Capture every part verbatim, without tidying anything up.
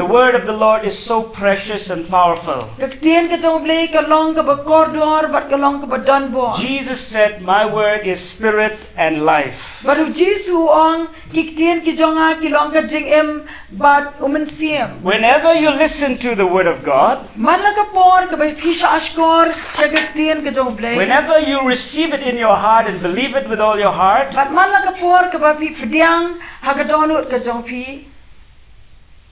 The word of the Lord is so precious and powerful. Ka ktien ka jong U Blei ka long kaba kordor bad ka long kaba donbor. Jesus said, "My word is spirit and life." Bad U Jisu u ong, ki ktien ki jong nga ki long ka jingim bad u mynsiem. Whenever you listen to the word of God, man la ka por kaba phi shahshkor sha ka ktien ka jong U Blei, whenever you receive it in your heart and believe it with all your heart, bad man la ka por kaba phi pdiang ha ka dohnud ka jong phi,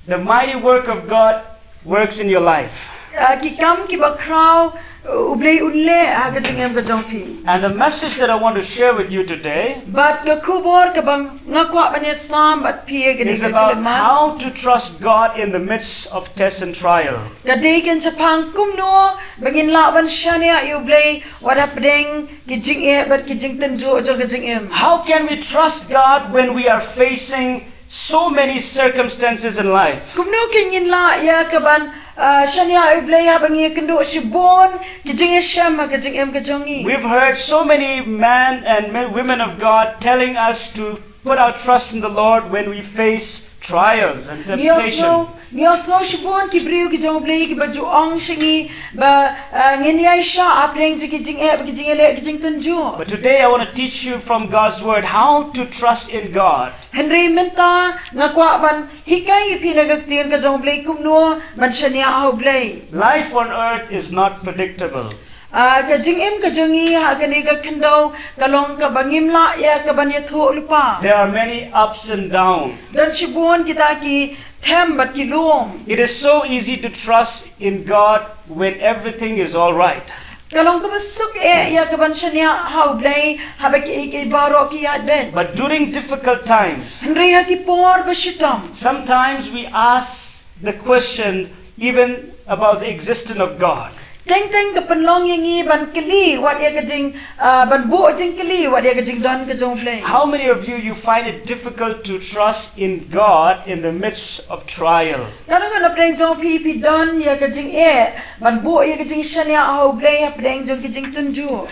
the mighty work of God works in your life. Ah, ki kam kiba khraw, uh, U Blei un leh ha ka jingim ka jong phi. And the message that I want to share with you today, bad ka khubor kaba nga kwah ban ïasam bad phi ha kane ka khyllipmat, is about how to trust God in the midst of test and trial. Ka dei kan shaphang kumno ba ngin lah ban shaniah ïa U Blei wat hapdeng ki jingeh bad ki jingtynjuh jong ka jingim. How can we trust God when we are facing so many circumstances in life? Kumno kan ngin lah ïa ka ban, ah, shaniah U Blei haba ngi ïakynduh shibun ki jingïashem ha ka jingim ka jong ngi? We've heard so many men and men, women of God telling us to put our trust in the Lord when we face trials and temptation. Ngi ïohsngew, ngi ïohsngew shibun ki briew ki jong U Blei kiba ju ong sha ngi ba, ah, ngin ïaishah hapdeng jong ki jingeh, ki jingeh leh, ki jingtynjuh. But today I want to teach you from God's word how to trust in God. Hynrei mynta nga kwah ban hikai ïa phi na ka ktien ka jong U Blei kumno ban shaniah ha U Blei. Life on earth is not predictable. Ah, ka jingim ka jong ngi ha kane ka khyndew ka long kaba ngim lah ïa ka ban ïathuh lypa. There are many ups and downs. Don shibun kita ki them bad ki lum. It is so easy to trust in God when everything is all right. Ka long kaba suk eh ïa ka ban shaniah ha U Blei haba kiei kiei baroh ki ïaid beit. But during difficult times, hynrei ha ki por ba shitom, sometimes we ask the question even about the existence of God. Teng teng ka pynlong ïa ngi ban kylli wat ïa ka jing, ah, ban buh jingkylli wat ïa ka jingdon ka jong U Blei. How many of you, you find it difficult to trust in God in the midst of trial? Katno ngut hapdeng jong phi phi don ïa ka jingeh ban buh ïa ka jingshaniah ha U Blei hapdeng jong ki jingtynjuh?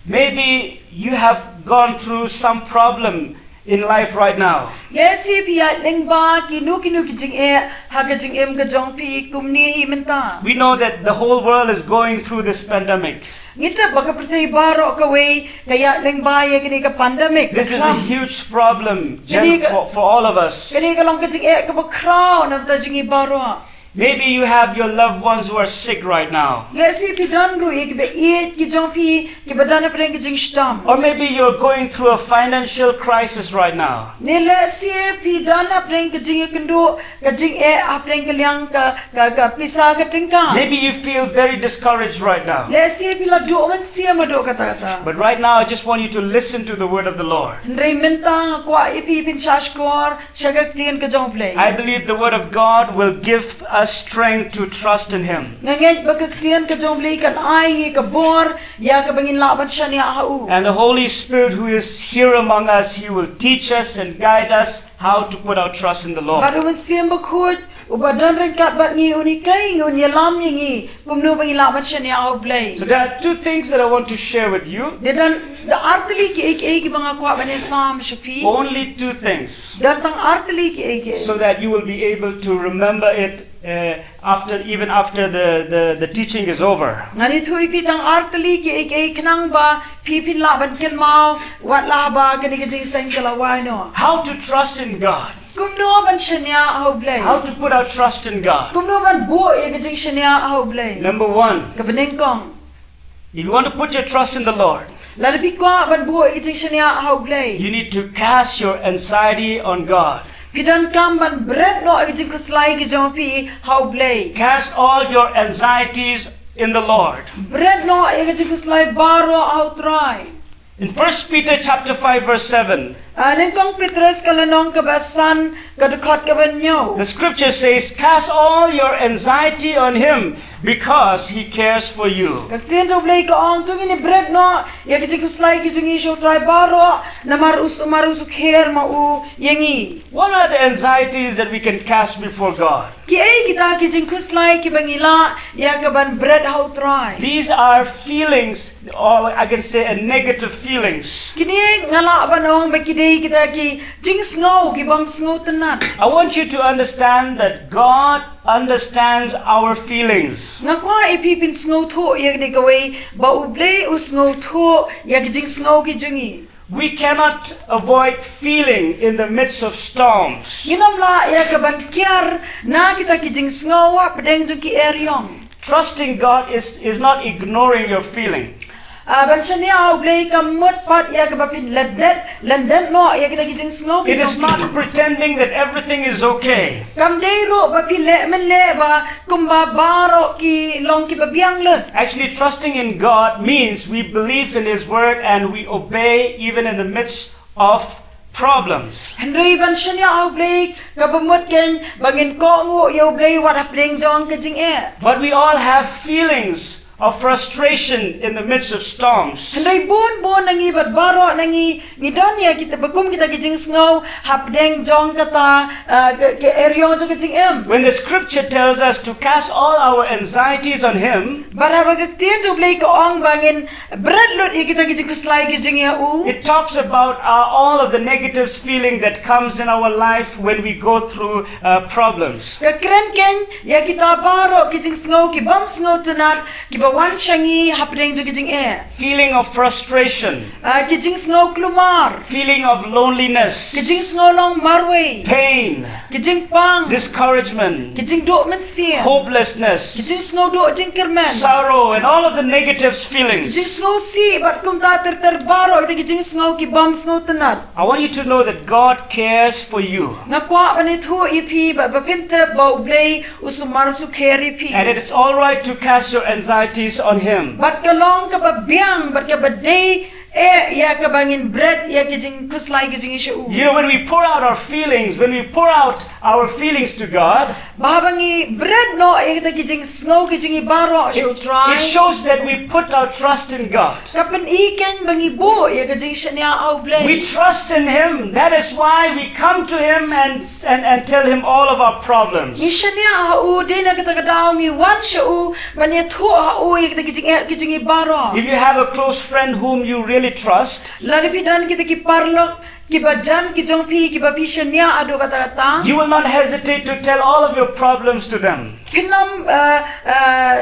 Maybe you have gone through some problem in life right now. Lehse phi ïaid lyngba kino kino ki jingeh ha ka jingim ka jong phi kumne hi mynta. We know that the whole world is going through this pandemic. Ngi tip ba ka pyrthei baroh kawei ka ïaid lyngba ïa kane ka pandemic. This is a huge problem, gen-, for, for all of us. Kane ka long ka jingeh kaba khraw na ka bynta jong ngi baroh. Maybe you have your loved ones who are sick right now. Lehse phi don ruh ïa kiba ïeit ki jong phi kiba don hapdeng ka jingshitom. Or maybe you're going through a financial crisis right now. Ne lehse phi don hapdeng ka jingïakynduh ka jingeh hapdeng ka liang ka, ka, ka pisa ka tyngka. Maybe you feel very discouraged right now. Lehse phi la duh mynsiem haduh katta katta. But right now, I just want you to listen to the word of the Lord. Hynrei mynta nga kwah ïa phi phin shahshkor sha ka ktien ka jong U Blei. I believe the word of God will give us strength to trust in Him. Nga ngeit ba ka ktien ka jong U Blei kan ai ngi ka bor ïa kaba ngin lah ban shaniah ha u. And the Holy Spirit who is here among us, He will teach us and guide us how to put our trust in the Lord. Bad U Mynsiem Bakhuid uba don ryngkat bad ngi un hikai ngi, un ïalam ïa ngi kumno ba ngin lah ban shaniah ha U Blei. So there are two things that I want to share with you. Te don, don ar tylli kiei kiei kiba nga kwah ban ïasam sha phi. Only two things. Don tang ar tylli kiei kiei. So that you will be able to remember it, uh, after, even after the, the, the teaching is over. Ngan ïathuh ïa phi tang ar tylli kiei kiei khnang ba phi phin lah ban kynmaw wat la haba kane ka jingïaseng ka la wai noh. How to trust in God. Kumno ban shaniah ha U Blei. How to put our trust in God. Kumno ban buh ïa ka jingshaniah ha U Blei. Number one. Kaba nyngkong. If you want to put your trust in the Lord, lada phi kwah ban buh ïa ka jingshaniah ha U Blei, you need to cast your anxiety on God. Phi donkam ban bret noh ïa ka jingkhuslai ka jong phi ha U Blei. Cast all your anxieties in the Lord. Bret noh ïa ka jingkhuslai baroh ha U Trai. In First Peter chapter five verse seven, ah, Nyngkong Petros ka lynnong kaba san ka dkhot kaba hynñiew. The scripture says, "Cast all your anxiety on Him because He cares for you." Ka ktien jong U Blei ka ong, to ngin ïa bret noh ïa ka jingkhuslai ka jong ngi sha U Trai baroh namar u s-, namar u sngewkher ma u ïa ngi. What are the anxieties that we can cast before God? Kiei Kita ki jingkhuslai kiba ngi lah ïa ka ban bret ha U Trai. These are feelings, or I can say a negative feelings. Kine nga lah ban ong ba ki dei kita ki jingsngew ki bym sngewtynnat. I want you to understand that God understands our feelings. Nga kwah ïa phi phin sngewthuh ïa kane kawei ba U Blei u sngewthuh ïa ki jingsngew ki jong ngi. We cannot avoid feeling in the midst of storms. Ngim lah ïa ka ban kiar na kita ki jingsngew hapdeng jong ki eriong. Trusting God is, is not ignoring your feeling. Ah, ban shaniah ha U Blei kam mut pat ïa kaba phin lyndet, lyndet noh ïa kita ki jingsngew ki jong phi. It is not pretending that everything is okay. Kam dei ruh ba phi leh mynleh ba kumba baroh ki long kiba biang lut. Actually, trusting in God means we believe in His word and we obey even in the midst of problems. Hynrei ban shaniah ha U Blei kaba mut keiñ ba ngin kohnguh ïa U Blei wat hapdeng jong ka jingeh. But we all have feelings of frustration in the midst of storms. Hynrei bun bun na ngi bad baroh na ngi ngi don ïa kita ba kum kita ki jingsngew hapdeng jong kata, ah, ka, ka eriong jong ka jingim. When the scripture tells us to cast all our anxieties on Him, bad haba ka ktien jong U Blei ka ong ba ngin bret lut ïa kita ki jingkhuslai ki jong ngi ha U. It talks about, uh, all of the negative feeling that comes in our life when we go through, uh, problems. Ka kren keiñ ïa kita baroh ki jingsngew ki bym sngewtynnat kiba wan sha ngi hapdeng jong ki jingeh. Feeling of frustration. Ah, ki jingsngew kulmar. Feeling of loneliness. Ki jingsngew long marwei. Pain. Ki jingpang. Discouragement. Ki jingduh mynsiem. Hopelessness. Ki jingsngew duh jingkyrmen. Sorrow and all of the negative feelings. Ki jingsngewsih bad kumta ter ter baroh kita ki jingsngew ki bym sngewtynnat. I want you to know that God cares for you. Nga kwah ban ïathuh ïa phi ba, ba phin tip ba U Blei u sumar sukher ïa phi. And it is all right to cast your anxieties on Him. Bad ka long kaba biang, bad kaba dei eh ïa kaba ngin bret ïa ki jingkhuslai ki jong ngi sha U. You know, when we pour out our feelings, when we pour out our feelings to God, ba haba ngi bret noh ïa kita ki jingsngew ki jong ngi baroh sha U Trai, it shows that we put our trust in God. Ka pyni keiñ ba ngi buh ïa ka jingshaniah ha U Blei. We trust in Him. That is why we come to Him and, and, and tell Him all of our problems. Ngi shaniah ha U, dei na kata ka daw ngi wan sha U ban ïathuh ha U ïa kita ki jingeh ki jong ngi baroh. If you have a close friend whom you really trust, lada phi don kita ki paralok kiba jan ki jong phi kiba phi shaniah haduh katta katta, you will not hesitate to tell all of your problems to them. Phin ym, uh, uh,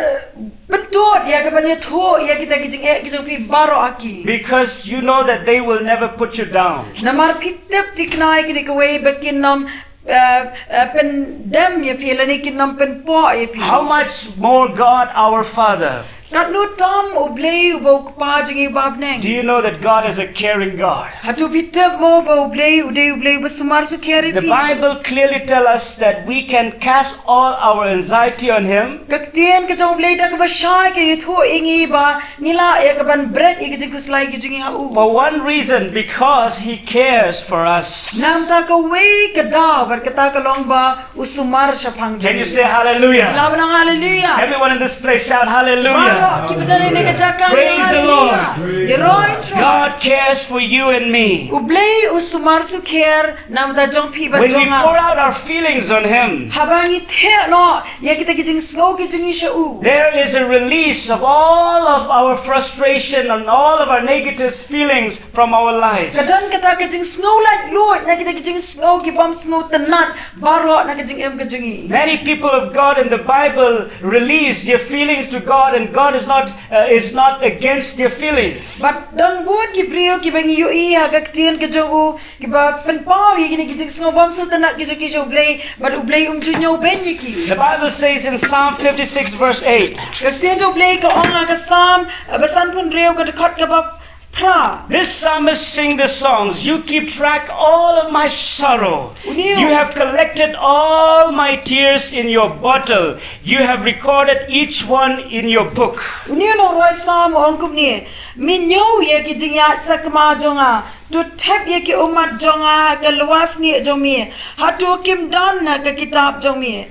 pyntud ïa ka ban ïathuh ïa kita ki jingeh ki jong phi baroh ha ki. Because you know that they will never put you down. Namar phi tip thikna ïa kane kawei ba kin ym, uh, uh, pyndem ïa phi lane kin ym pynpoh ïa phi. How much more God our Father? Katno tam U Blei uba u Kpa jong ngi uba ha bneng. Do you know that God is a caring God? Hato phi tip mo ba U Blei u dei U Blei uba sumar sukher ïa phi? The Bible clearly tell us that we can cast all our anxiety on Him. Ka ktien ka jong U Blei da kaba shai ka ïathuh ïa ngi ba ngi lah ïa ka ban bret ïa ki jingkhuslai ki jong ngi ha U. For one reason, because He cares for us. Namar kata kawei ka daw bad kata ka long ba u sumar shaphang jong ngi. Can you say hallelujah? Lah ban ong hallelujah. Everyone in this place shout hallelujah. Baroh kiba don ha kane ka jaka, praise the Lord. Hallelujah. Ïaroh ïa U Trai. God cares for you and me. U Blei u sumar sukher namar jong phi bad jong nga. When we pour out our feelings on Him, haba ngi theh noh ïa kita ki jingsngew ki jong ngi sha U, there is a release of all of our frustration and all of our negative feelings from our life. Ka don kata ka jingsngew laitluid na kita ki jingsngew ki bym sngewtynnat baroh na ka jingim ka jong ngi. Many people of God in the Bible release their feelings to God, and God is not, uh, is not against their feeling. Bad don bun ki briew kiba ngi ïohi ha ka ktien ka jong U kiba pynpaw ïa kine ki jingsngew bym sngewtynnat ki jong ki sha U Blei, bad U Blei um ju ñiewbeiñ ïa ki. The Bible says in Psalm fifty-six verse eight, ka ktien jong U Blei ka ong ha ka Salm, uh, ba sanphew hynriew ka dkhot kaba phra. This psalmist sing the songs, "You keep track all of my sorrow. Une u- You have collected all my tears in your bottle. You have recorded each one in your book." Une u nongrwai Salm u ong kumne: Me ñiew ïa ki jingïaid sakma jong nga, to thep ïa ki ummat jong nga ha ka lwar snieh jong Me. Hato kim don ha ka kitab jong Me?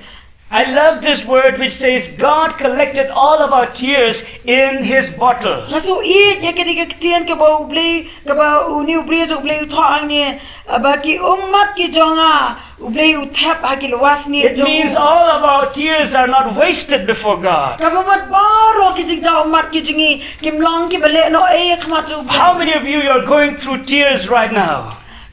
I love this word which says God collected all of our tears in His bottle. Nga sngewïeit ïa kane ka ktien kaba U Blei, kaba une u briew jong U Blei u thoh hangne, ba ki ummat ki jong nga, U Blei u thep ha ki lywa snieh It jong means u. All of our tears are not wasted before God. Kaba mut baroh ki jingjaw ummat ki jong ngi kim long kiba leh noh ei ha khmat jong U Blei. How many of you are going through tears right now?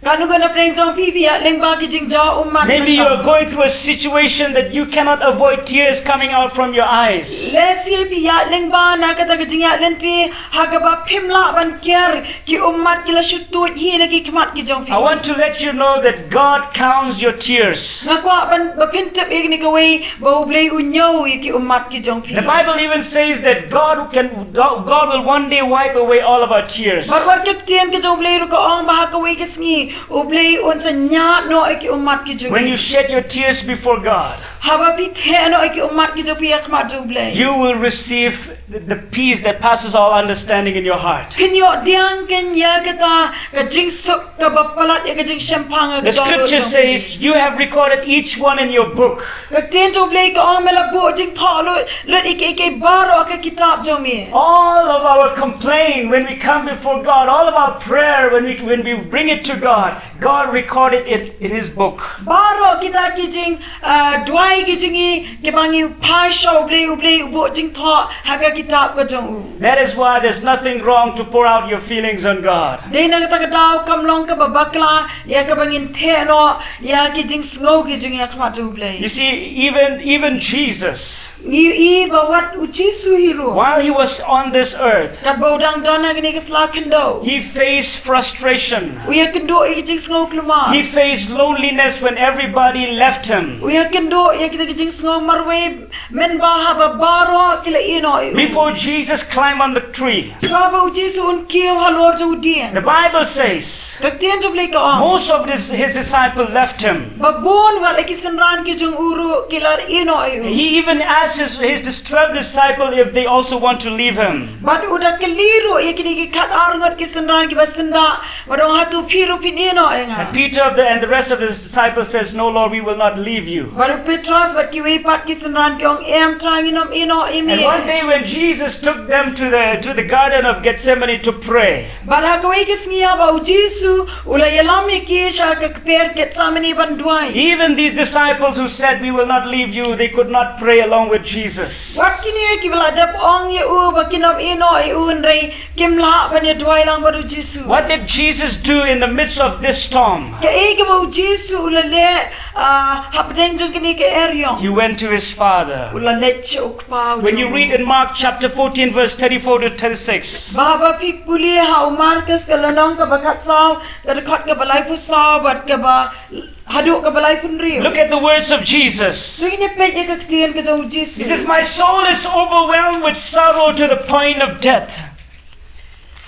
Katno ngut na pdeng jong phi phi ïaid lyngba ki jingjaw ummat Maybe you mynta. Are going through a situation that you cannot avoid tears coming out from your eyes. Lehse phi ïaid lyngba na kata ka jingïaid lynti ha kaba phim lah ban ker ki ummat ki la shu tuid hi na ki khmat ki jong phi. I want to let you know that God counts your tears. Nga kwah ban ba phin tip ïa kane kawei ba U Blei u ñiew ïa ki ummat ki jong phi. The Bible even says that God can God will one day wipe away all of our tears. Bad wat ka ktien ka jong U Blei ruh ka ong ba ha kawei ka sngi U Blei un sa ñiad noh ïa ki ummat ki jong phi. When you shed your tears before God, Haba phi theh noh ïa ki ummat ki jong phi ha khmat jong U Blei. You will receive the, the peace that passes all understanding in your heart. Phin ïoh pdiang keiñ ïa kata ka jingsuk kaba palat ïa ka jingshemphang ha The ka jong u scripture jong phi. Says, "You have recorded each one in your book." Ka ktien jong U Blei ka ong me la buh jingthoh lut lut ïa kiei kiei baroh ha ka kitab jong me. All of our complaint, when we come before God, all of our prayer, when we when we bring it to God, God recorded it in His book. Baroh kita ki jing ah, duwai ki jong ngi kiba ngi phai sha U Blei, U Blei u buh jingthoh ha ka kitab ka jong u. That is why there's nothing wrong to pour out your feelings on God. Dei na kata ka daw kam long kaba bakla ïa kaba ngin theh noh ïa ki jingsngew ki jong ngi ha khmat jong U Blei. You see, even even Jesus, Ngi ïohi ba wat u Jisu hi ruh, while He was on this earth, katba u dang don ha kane ka sla khyndew, He faced frustration. U ïakynduh ïa ki jingsngew kulmar. He faced loneliness when everybody left Him. U ïakynduh ïa kita ki jingsngew marwei mynba haba baroh ki la ïeh noh ïa u. Before Jesus climbed on the tree, Haba u Jisu un kiew halor jong u dieng, the Bible says, ka ktien jong U Blei ka ong, most of his, his disciples left Him. Ba bun wat la ki synran ki jong u ruh ki la ïeh noh ïa u. He even asked his, his dis- twelve disciples if they also want to leave Him. Bad u da kylli ruh ïa kine ki khatar ngut ki synran kiba syndah, bad ong, hato phi ruh phin ïeh noh ïa nga? And Peter of the, and the rest of the disciples says, "No, Lord, we will not leave you." Bad u Petros bad kiwei pat ki synran ki ong, em Trai, ngin ym ïeh noh ïa me. And one day when Jesus took them to the to the Garden of Gethsemane to pray, Bad ha kawei ka sngi haba u Jisu u la ïalam ïa ki sha ka kper Gethsemane ban duwai. Even these disciples who said, "We will not leave you," they could not pray along with Jesus. Wat kine kiba la dep ong ïa u ba kin ym ïeh noh ïa u, hynrei kim lah ban ïa duwai lang bad u Jisu. What did Jesus do in the midst of this storm? Kaei kaba u Jisu u la leh, ah, hapdeng jong kane ka eriong? He went to His Father. U la leit sha u Kpa u jong u. When you read in Mark chapter fourteen, verse thirty-four to thirty-six, Ba haba phi pule ha u Markos ka lynnong kaba khatsaw, ka dkhot kaba laiphew saw bad kaba haduh kaba laiphew hynriew. Look at the words of Jesus. To ngin ïa peit ïa ka ktien ka jong u Jisu. He says, "My soul is overwhelmed with sorrow to the point of death."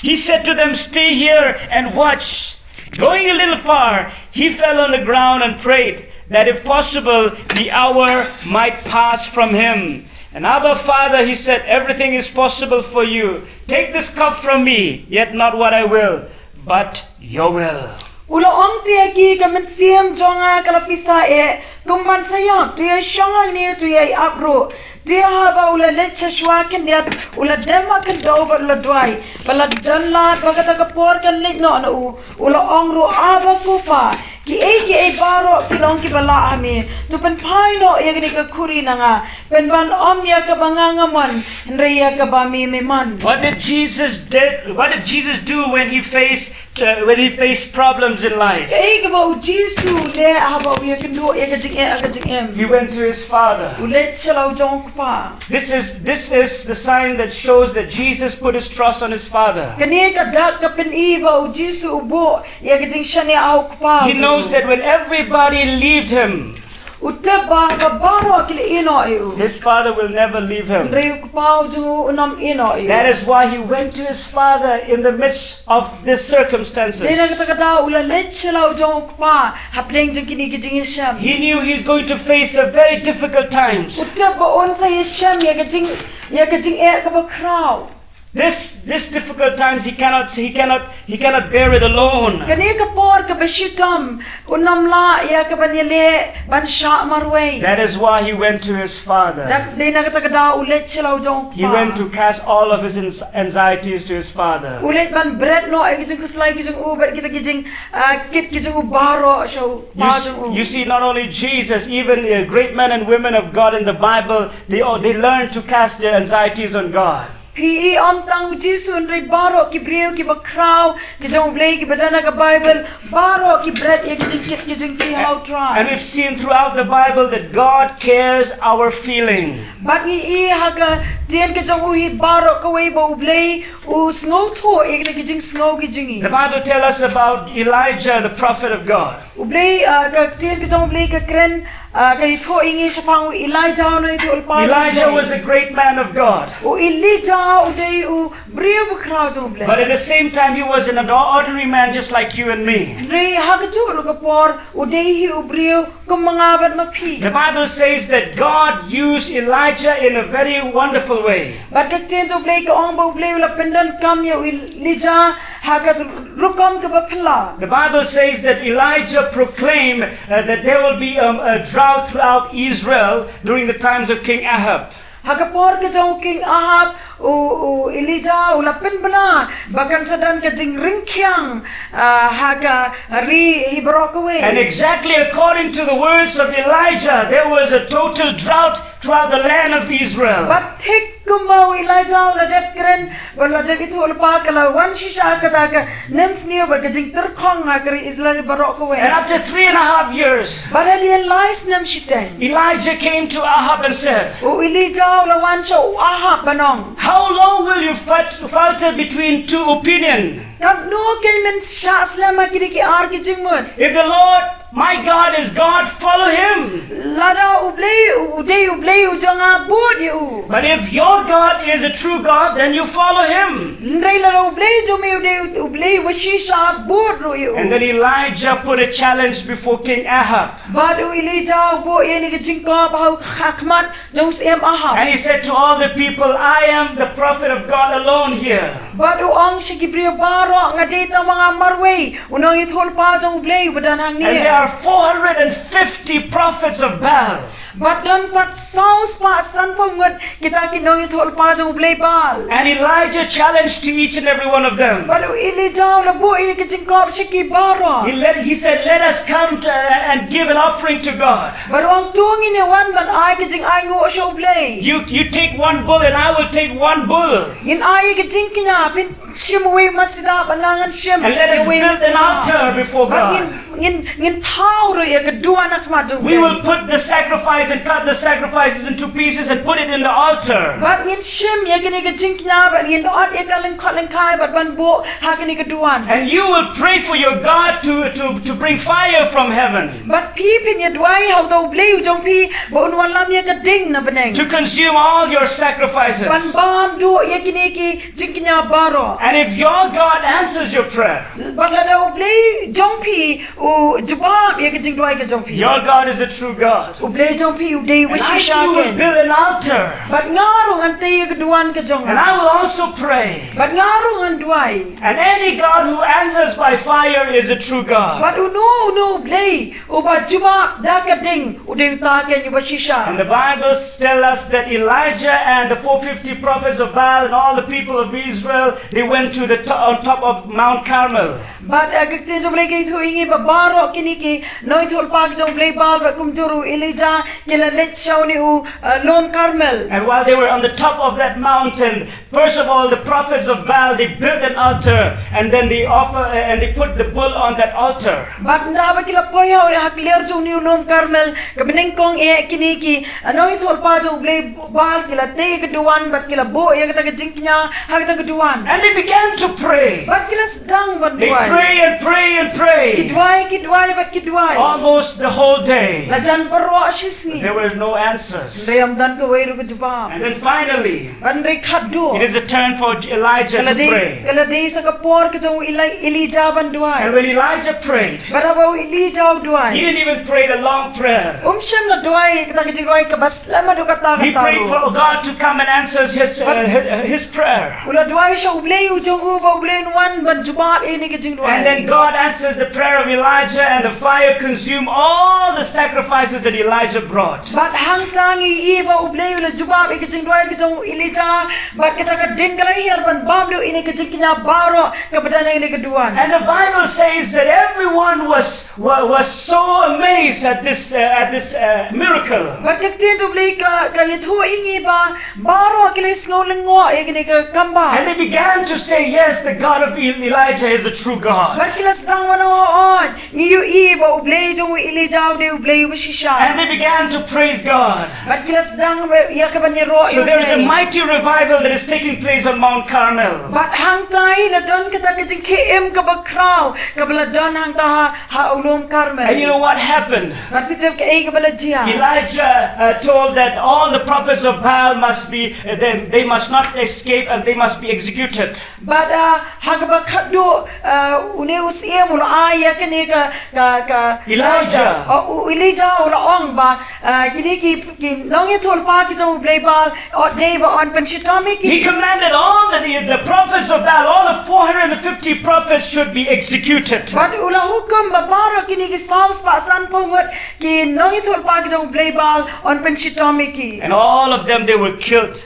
He said to them, "Stay here and watch." Going a little far, he fell on the ground and prayed that if possible, the hour might pass from him. And, "Abba, Father," he said, "everything is possible for you. Take this cup from me, yet not what I will, but your will." U la ong, te ïa ki, ka mynsiem jong nga ka la pisa eh, kum ban sa ïap, to ïa shong hangne, to ïa ap ruh. Te haba u la leit sha shuwa khyndiat, u la dem ha khyndew bad u la duwai. Ba la don lad ba kata ka por kan leit noh na u. U la ong ruh, Abba, ko Pa, kiei kiei baroh ki long kiba lah ha me. To pynphai noh ïa kane ka khuri na nga. Pynban ym ïa kaba nga nga mon, hynrei ïa kaba me me mon. What did Jesus did? What did Jesus do when he faced uh, when he faced problems in life? Kaei kaba u Jisu u leh haba u ïakynduh ïa ka jingeh ha ka jingim? He went to his Father. U leit sha la u jong u Kpa. This is this is the sign that shows that Jesus put his trust on his Father. Kane ka dak ka pyni ba u Jisu u buh ïa ka jingshaniah ha u Kpa. He knows that when everybody leaved him, u tip ba haba baroh ki la ïeh noh ïa u, his Father will never leave him. Hynrei u Kpa u jong u un ym ïeh noh ïa u. That is why he went to his Father in the midst of these circumstances. Dei na kata ka daw u la leit sha la u jong u Kpa hapdeng jong kine ki jingïashem. He knew he's going to face a very difficult times. U tip ba un sa ïashem ïa ka jing, ïa ka jingeh kaba khraw. This this difficult times he cannot he cannot he cannot bear it alone. Kane ka por kaba shitom, un ym lah ïa ka ban ïaleh ban shah marwei. That is why he went to his father. Dei na kata ka daw u leit sha la u jong u kpa. He went to cast all of his ans- anxieties to his father. U leit ban bret noh ïa ki jingkhuslai ki jong u bad kita ki jing ah, kit ki jong u baroh sha u kpa jong u. You see, not only Jesus, even uh, great men and women of God in the Bible, they all, they learned to cast their anxieties on God. Phi i, ym tang u Jisu hynrei baroh ki briew kiba khraw ki jong u Blei kiba don ha ka Bible, baroh ki bret ïa ki jingkit ki jingkti ha u Trai. And we've seen throughout the Bible that God cares our feeling. Bad ngi i ha ka ktien ka jong u hi baroh kawei ba u Blei u sngewthuh ïa kita ki jingsngew ki jong ngi. The Bible tells us about Elijah, the prophet of God. U Blei, ah, ka ktien ka jong u Blei ka kren, ah, ka ïathuh ïa ngi shaphang u Elijah, u nongïathuhlypa jong u Blei. Elijah was a great man of God. U Elijah u dei u briew bakhraw jong u Blei. But at the same time, he was an ordinary man just like you and me. Hynrei ha kajuh ruh ka por u dei hi u briew kum ma nga bad ma phi. The Bible says that God used Elijah in a very wonderful way. Bad ka ktien jong u Blei ka ong ba u Blei u la pyndonkam ïa u Elijah ha ka rukom kaba phylla. The Bible says that Elijah proclaimed uh, that there will be um, a drought throughout Israel during the times of King Ahab. Ha ka por ka jong u King Ahab, u, u Elijah u la pynbna ba kan sa don ka jingryngkhiang, ah, ha ka ri hi baroh kawei. And exactly according to the words of Elijah, there was a total drought throughout the land of Israel. Bad thik kumba u Elijah u la dep kren, ba la dep ïathuhlypa, ka la wan shisha kata ka nemsniew bad ka jingtyrkhong ha ka ri Israel baroh kawei. And after three and a half years, bad hadien lai snem shiteng, Elijah came to Ahab and said, u Elijah u la wan sha u Ahab ban ong, "How long will you fal- falter between two opinions? Katno kein men shah slem ha kine ki ar ki jingmut? If the Lord my God is God, follow him. Lada u Blei u dei u Blei u jong nga, bud ïa u. But if your God is a true God, then you follow him." Hynrei lada u Blei jong me u dei u Blei wa shisha, bud ruh ïa u. And then Elijah put a challenge before King Ahab. Bad u Elijah u buh ïa kane ka jingkop ha u, ha khmat jong u Syiem Ahab. And he said to all the people, "I am the prophet of God alone here." Bad u ong sha ki briew baroh, "Nga dei tang ma nga marwei u nongïathuhlypa jong u Blei uba don hangne." And there are four hundred and fifty prophets of Baal. Bad don pat saw spah sanphew ngut kita ki nongïathuhlypa jong u Blei Baal. And Elijah challenged to each and every one of them. Bad u Elijah u la buh ïa kane ka jingkop sha ki baroh. He, let, he said, "Let us come to, uh, and give an offering to God." Bad u ong, "To ngin ïa wan ban ai ka jingainguh sha u Blei. You, you take one bull and I will take one bull. Ngin ai ïa ka jingkñia, phin shim uwei u masidah bad nga ngan shim uwei u masidah. And let us build an altar before God. Bad ngin, ngin, ngin thaw ruh ïa ka duwan ha khmat jong u Blei. We will put the sacrifice and cut the sacrifices into pieces and put it in the altar. Bad ngin shim ïa kane ka jingkñia bad ngin ot ïa ka lyngkhot lyngkhai bad ban buh ha kane ka duwan. And you will pray for your God to, to, to bring fire from heaven. Bad phi phin ïa duwai ha uta u Blei u jong phi ba un wanlam ïa ka ding na bneng. To consume all your sacrifices. Ban bam duh ïa kine ki jingkñia baroh." And if your God answers your prayer, bad lada u Blei jong phi u jubab ïa ka jingduwai ka jong phi, your God is a true God. U Blei jong phi u dei wa shisha kein. And I too will build an altar. Bad nga ruh ngan tei ïa ka duwan ka jong nga. And I will also pray. Bad nga ruh ngan duwai. And any God who answers by fire is a true God. Bad uno uno u Blei uba jubab da ka ding u dei uta kein uba shisha. And the Bible tells us that Elijah and the four fifty prophets of Baal and all the people of Israel, they went to the to- on top of Mount Carmel. Bad, eh, ka ktien jong u Blei ka ïathuh ïa ngi ba baroh kine ki nongïathuhlypa ki jong u Blei Baal bad kumjuh ruh u Elijah ki la leit sha une u, eh, lum Carmel. And while they were on the top of that mountain, first of all, the prophets of Baal, they built an altar and then they offer, uh, and they put the bull on that altar. Bad ynda ba ki la poi ha u, ha ka liar jong une u lum Carmel, kaba nyngkong eh kine ki, eh, nongïathuhlypa jong u Blei Baal ki la tei ïa ka duwan bad ki la buh ïa kata ka jingkñia ha kata ka duwan. And they began to pray. Bad ki la sdang ban duwai. They pray and pray and pray. Ki duwai, ki duwai bad ki duwai. Almost the whole day. La jan baroh shi sngi. There were no answers. Hynrei ym don kawei ruh ka jubab. And then finally, Hynrei khatduh, it is a turn for Elijah to pray. Ka la dei sa ka por ka jong u Eli-, Elijah ban duwai. And when Elijah prayed, Bad haba u Elijah u duwai, He didn't even pray the long prayer. Um shym la duwai kata ka jingduwai kaba slem haduh katta katta ruh. He prayed for God to come and answer his, uh, his, his prayer. U la duwai sha U Blei u jong u ba U Blei un wan ban jubab ïa kane ka jingduwai. And then God answers the prayer of Elijah and the fire consume all the sacrifices that Elijah brought. Bad hangta ngi ïohi ba U Blei u la jubab ïa ka jingduwai ka jong u Elijah, bad kata ka ding ka la hiar ban bam lut ïa kane ka jingkñia baroh kaba don ha kane ka duwan. And the Bible says that everyone was, wa-, was so amazed at this, uh, at this, uh, miracle. Bad ka ktien jong U Blei ka, ka ïathuh ïa ngi ba baroh ki la sngew lyngngoh ïa kane ka kam ba. And they began to say, "Yes, the God of El-, Elijah is the true God." Bad ki la sdang ban ong, "Hooid, ngi ïohi ba U Blei jong u Elijah u dei U Blei uba shisha." And they began to praise God. Bad ki la sdang ïa ka ban ïaroh ïa U Blei. So there is a mighty revival that is taking place on Mount Carmel. Bad hangta hi la don kata ka jingkhie im kaba khraw kaba la don hangta ha, ha u lum Carmel. And you know what happened? Bad phi tip kaei kaba la jia? Elijah, uh, told that all the prophets of Baal must be, uh, they, they must not escape and they must be executed. Bad, uh, ha kaba khatduh, uh, une u syiem u la ai ïa kane ka, ka, ka Elijah. Uh, u Elijah u la ong ba, uh, kine ki, ki nongïathuhlypa ki jong u Blei Baal, u dei ba yn pynshitom ïa ki. He commanded all the, the, the prophets of Baal, all the four hundred fifty prophets should be executed. Bad u la hukum ba baroh kine ki saw spah sanphew ngut ki nongïathuhlypa ki jong u Blei Baal yn pynshitom ïa ki. And all of them, they were killed.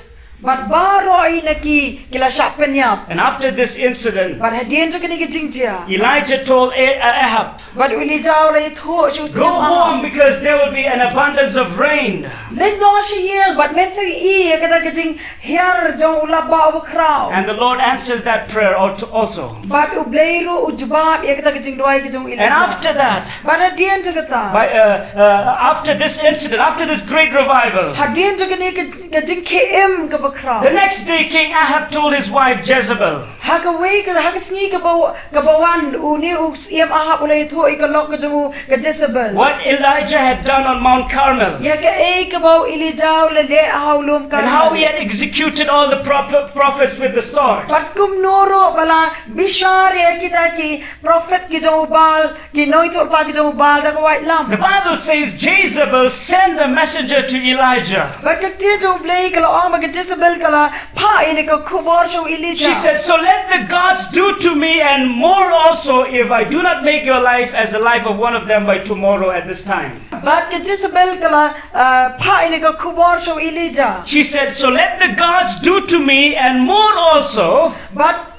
Bad baroh hi na ki ki la shah pynïap. And after this incident, Bad hadien jong kane ka jingjia, Elijah told A-, uh, Ahab, Bad u Elijah u la ïathuh sha u syiem, "Go home, because there will be an abundance of rain." Leit noh sha ïing bad men sa ïohi ïa kata ka jinghiar jong u lap ba uba khraw. And the Lord answers that prayer al-, also. Bad U Blei ruh u jubab ïa kata ka jingduwai ka jong u Elijah. And after that, Bad hadien jong kata, by, uh, uh, after this incident, after this great revival, Hadien jong kane ka, ka jingkhie im kaba khraw, the next day, King Ahab told his wife Jezebel, Ha kawei ka, ha ka sngi kaba, kaba wan, une u syiem Ahab u la ïathuh ïa ka lok ka jong u ka Jezebel, what Elijah had done on Mount Carmel, ïa kaei kaba u Elijah u la leh ha u lum Carmel. And how he had executed all the prophet, prophets with the sword. Bad kumno ruh ba la bishar ïa kita ki prophet ki jong u Baal, ki nongïathuhlypa ki jong u Baal da ka waitlam. The Bible says Jezebel sent a messenger to Elijah. Bad ka ktien jong U Blei ka la ong ba ka Jezebel ka la phah ïa kane ka khubor sha u Elijah. She said, "So let the gods do to me and more also if I do not make your life as the life of one of them by tomorrow at this time." Bad ka Jezebel ka la, uh, phah ïa kane ka khubor sha u Elijah. She said, "So let the gods do to me and more also." Bad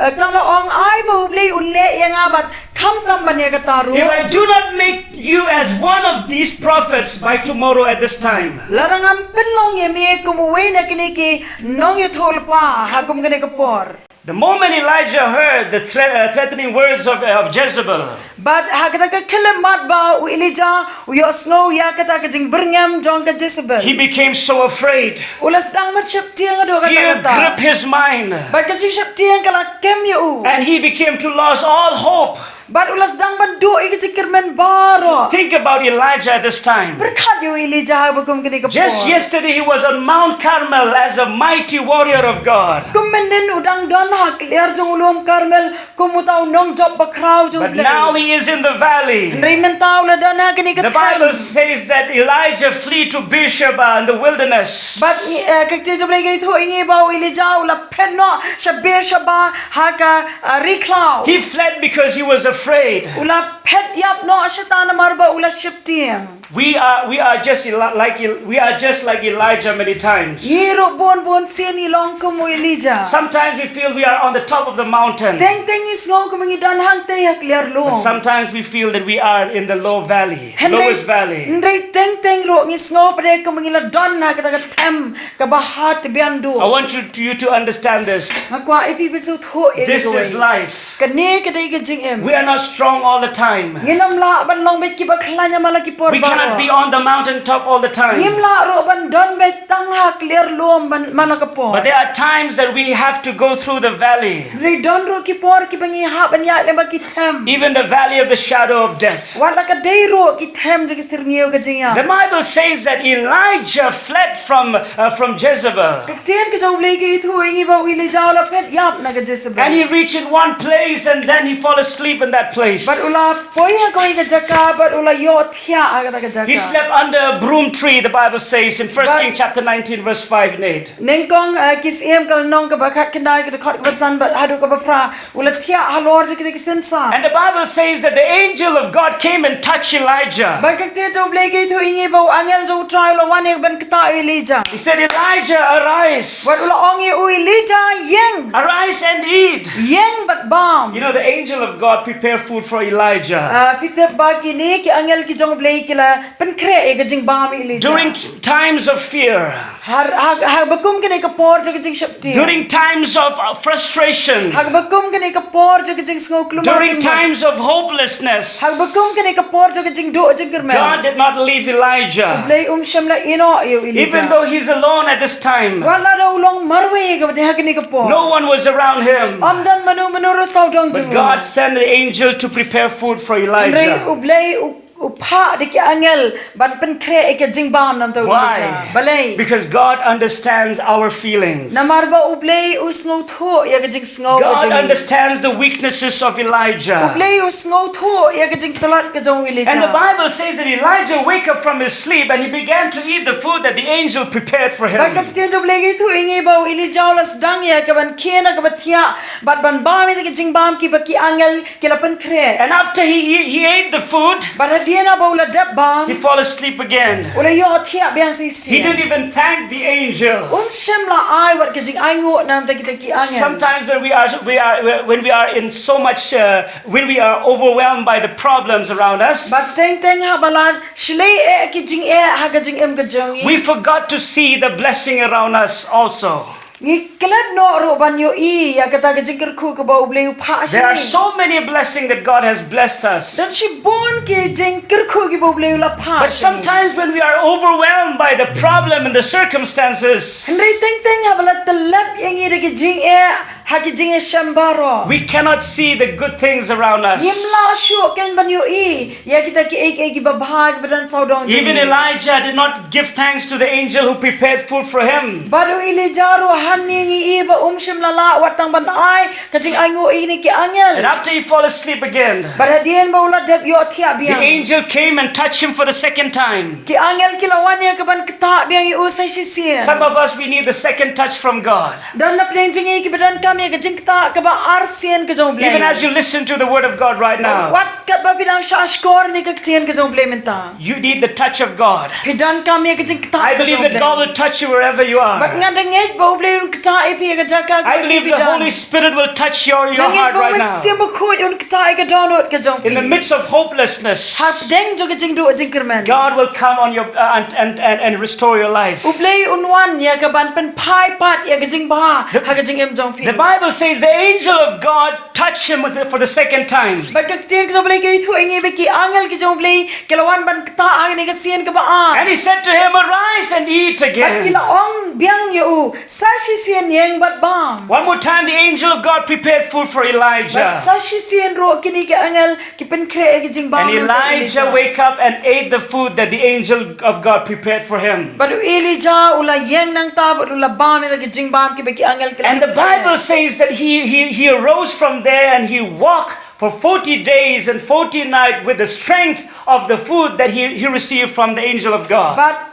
Uh, ka la ong, ai ba U Blei un leh ïa nga bad khamtam ban ïa kata ruh, if I do not make you as one of these prophets by tomorrow at this time. Lada ngam pynlong ïa me kum uwei na kine ki nongïathuhlypa ha kum kane ka por. The moment Elijah heard the thre-, uh, threatening words of, of Jezebel, Bad ha kata ka khyllipmat ba u Elijah u ïohsngew ïa kata ka jingbyrngem jong ka Jezebel, he became so afraid. U la sdang ban sheptieng haduh katta katta. Fear gripped his mind. Bad ka jingsheptieng ka la kem ïa u. And he became to lose all hope. Bad u la sdang ban duh ïa ka jingkyrmen baroh. Think about Elijah at this time. Pyrkhat ïa u Elijah ha kaba kum kane ka por. Just yesterday he was on Mount Carmel as a mighty warrior of God. Kum mynhynnin u dang don ha kliar jong u lum Carmel kum uta u nongjop bakhraw jong U Blei. But now he is in the valley. Hynrei mynta u la don ha kane ka them. The Bible says that Elijah flee to Beersheba in the wilderness. Bad, eh, ka ktien jong U Blei ka ïathuh ïa ngi ba u Elijah u la phet noh sha Beersheba ha ka, eh, ri khlaw. He fled because he was afraid. U la phet ïap noh shata namar ba u la sheptieng. We are, we are just Eli-, like El-, we are just like Elijah many times. Ngi ruh bun bun sien ngi long kum u Elijah. Sometimes we feel we are on the top of the mountain. Teng teng ngi sngew kum ngi don hangtei ha kliar lum. But sometimes we feel that we are in the low valley, hynrei, lowest valley. Hynrei teng teng ruh ngi sngew pat de kum ngi la don ha kata ka them kaba ha tbian duh. I want you to, you to understand this. Nga kwah ïa phi phin sngewthuh ïa kawei. This is life. Kane ka dei ka jingim. We are not strong all the time. Ngin ym lah ban long beit kiba khlaiñ ha man la ki por baroh. We cannot be on the mountain top all the time. Ngim lah ruh ban don beit tang ha kli ter lum man, man la ka por. But there are times that we have to go through the valley. Hynrei don ruh ki por kiba ngi hap ban ïaid lyngba ki them. Even the valley of the shadow of death. Wat la ka dei ruh ki them jong ki syrngiew ka jingïap. The Bible says that Elijah fled from, uh, from Jezebel. Ka ktien ka jong U Blei ka ïathuh ïa ngi ba u Elijah u la phet ïap na ka Jezebel. And he reached in one place and then he fall asleep in that place. Bad u la poi ha kawei ka jaka bad u la ïohthiah ha kata ka jaka. He slept under a broom tree, the Bible says in First King chapter nineteen, verse five and eight. Nyngkong, eh, Ki Syiem ka lynnong kaba khatkhyndai, ka dkhot kaba san bad haduh kaba phra, u la thiah halor jong kita ki synsan. And the Bible says that the angel of God came and touched Elijah. Bad ka ktien jong U Blei ka ïathuh ïa ngi ba u angel jong U Trai u la wan ïa ban ktah ïa u Elijah. He said, "Elijah, arise." Bad u la ong ïa u, "Elijah, ïeng." "Arise and eat." "Ïeng bad bam." You know, the angel of God prepared food for Elijah. Ah, phi tip ba kine ki angel ki jong U Blei ki la pynkhreh ïa ka jingbam ïa u Elijah. During times of fear, ha, ha, haba kum kane ka por jong ka jingsheptieng. During times of, uh, frustration, haba kum kane ka por jong ka jingsngew klumar jingmut. During times of hopelessness, haba kum kane ka por jong ka jingduh jingkyrmen, God did not leave Elijah. U Blei um shym la ïehnoh ïa u Elijah. Even though he's alone at this time, wat la da u long marwei ha kane ka por. No one was around him. Ym don mano mano ruh sawdong jong u. But God sent the angel to prepare food for Elijah. Hynrei U Blei u u phah da ki angel ban pynkhreh ïa ka jingbam na u Elijah. Why? Balei? Because God understands our feelings. Namar ba U Blei u sngewthuh ïa ka jingsngew ka jong ngi. God understands the weaknesses of Elijah. U Blei u sngewthuh ïa ka jingtlot ka jong u Elijah. And the Bible says that Elijah wake up from his sleep and he began to eat the food that the angel prepared for him. Bad ka ktien jong U Blei ka ïathuh ïa ngi ba u Elijah u la sdang ïa ka ban khie na kaba thiah bad ban bam ïa ka jingbam kiba ki angel ki la pynkhreh. And after he, he, he ate the food, bad hadien ba u la dep bam, he fall asleep again. U la ïohthiah biang shisien. He didn't even thank the angel. Um shym la ai wat ka jingainguh na kita ki angel. Sometimes when we are, we are, when we are in so much, uh, when we are overwhelmed by the problems around us, bad teng teng haba la shlei eh ki jingeh ha ka jingim ka jong ngi, we forgot to see the blessing around us also. Ngi klet noh ruh ban ïohi ïa kata ka jingkyrkhu kaba U Blei u phah sha ngi. There are so many blessings that God has blessed us. Don shibun ki jingkyrkhu kiba U Blei u la phah sha ngi. But sometimes when we are overwhelmed by the problem and the circumstances, hynrei teng teng haba la tyllep ïa ngi da ki jingeh ha ki jingïashem baroh, we cannot see the good things around us. Ngim lah shuh kein ban ïohi ïa kita kiei kiei kiba bha kiba don sawdong jong ngi. Even Elijah did not give thanks to the angel who prepared food for him. Bad u Elijah ruh hangne ngi ïohi ba um shym la lah wat tang ban ai ka jingainguh ïa kine ki angel. And after he fall asleep again, bad hadien ba u la dep ïohthiah biang, the angel came and touched him for the second time. Ki angel ki la wan ïa ka ban ktah biang ïa u sa shisien. Some of us, we need the second touch from God. Don napdeng jong ngi kiba donkam ïa ka jingktah kaba arsien ka jong U Blei. Even as you listen to the word of God right now, wat katba phi dang shahshkor ïa ka ktien ka jong U Blei mynta, you need the touch of God. Phi donkam ïa ka jingktah ka jong U Blei. I believe that God will touch you wherever you are. Bad nga da ngeit ba U Blei un ktah ïa phi ha ka jaka kaba phi don. I believe the Holy Spirit will touch your, your heart right now. Nga ngeit ba U Mynsiem Bakhuid un ktah ïa ka dohnud ka jong phi. In the midst of hopelessness, hapdeng jong ka jingduh jingkyrmen, God will come on your, uh, and, and, and, and restore your life. U Blei un wan ïa ka ban pynphai pat ïa ka jingbha ha ka jingim jong phi. The Bible says the angel of God touched him with the, for the second time. Bad ka ktien ka jong U Blei ka ïathuh ïa ngi ba ki angel ki jong U Blei ki la wan ban ktah ha kane ka sien kaba ar. And he said to him, "Arise and eat again." Bad ki la ong biang ïa u, "Sa shisien ïeng bad bam." One more time, the angel of God prepared food for Elijah. Bad sa shisien ruh kine ki angel ki pynkhreh ïa ka jingbam na u Elijah. And Elijah wake up and ate the food that the angel of God prepared for him. Bad u Elijah u la ïeng nangta bad u la bam ïa ka jingbam kiba ki angel ki la pynkhreh. And the Bible says that he, he, he arose from there and he walked for forty days and forty nights with the strength of the food that he, he received from the angel of God. Bad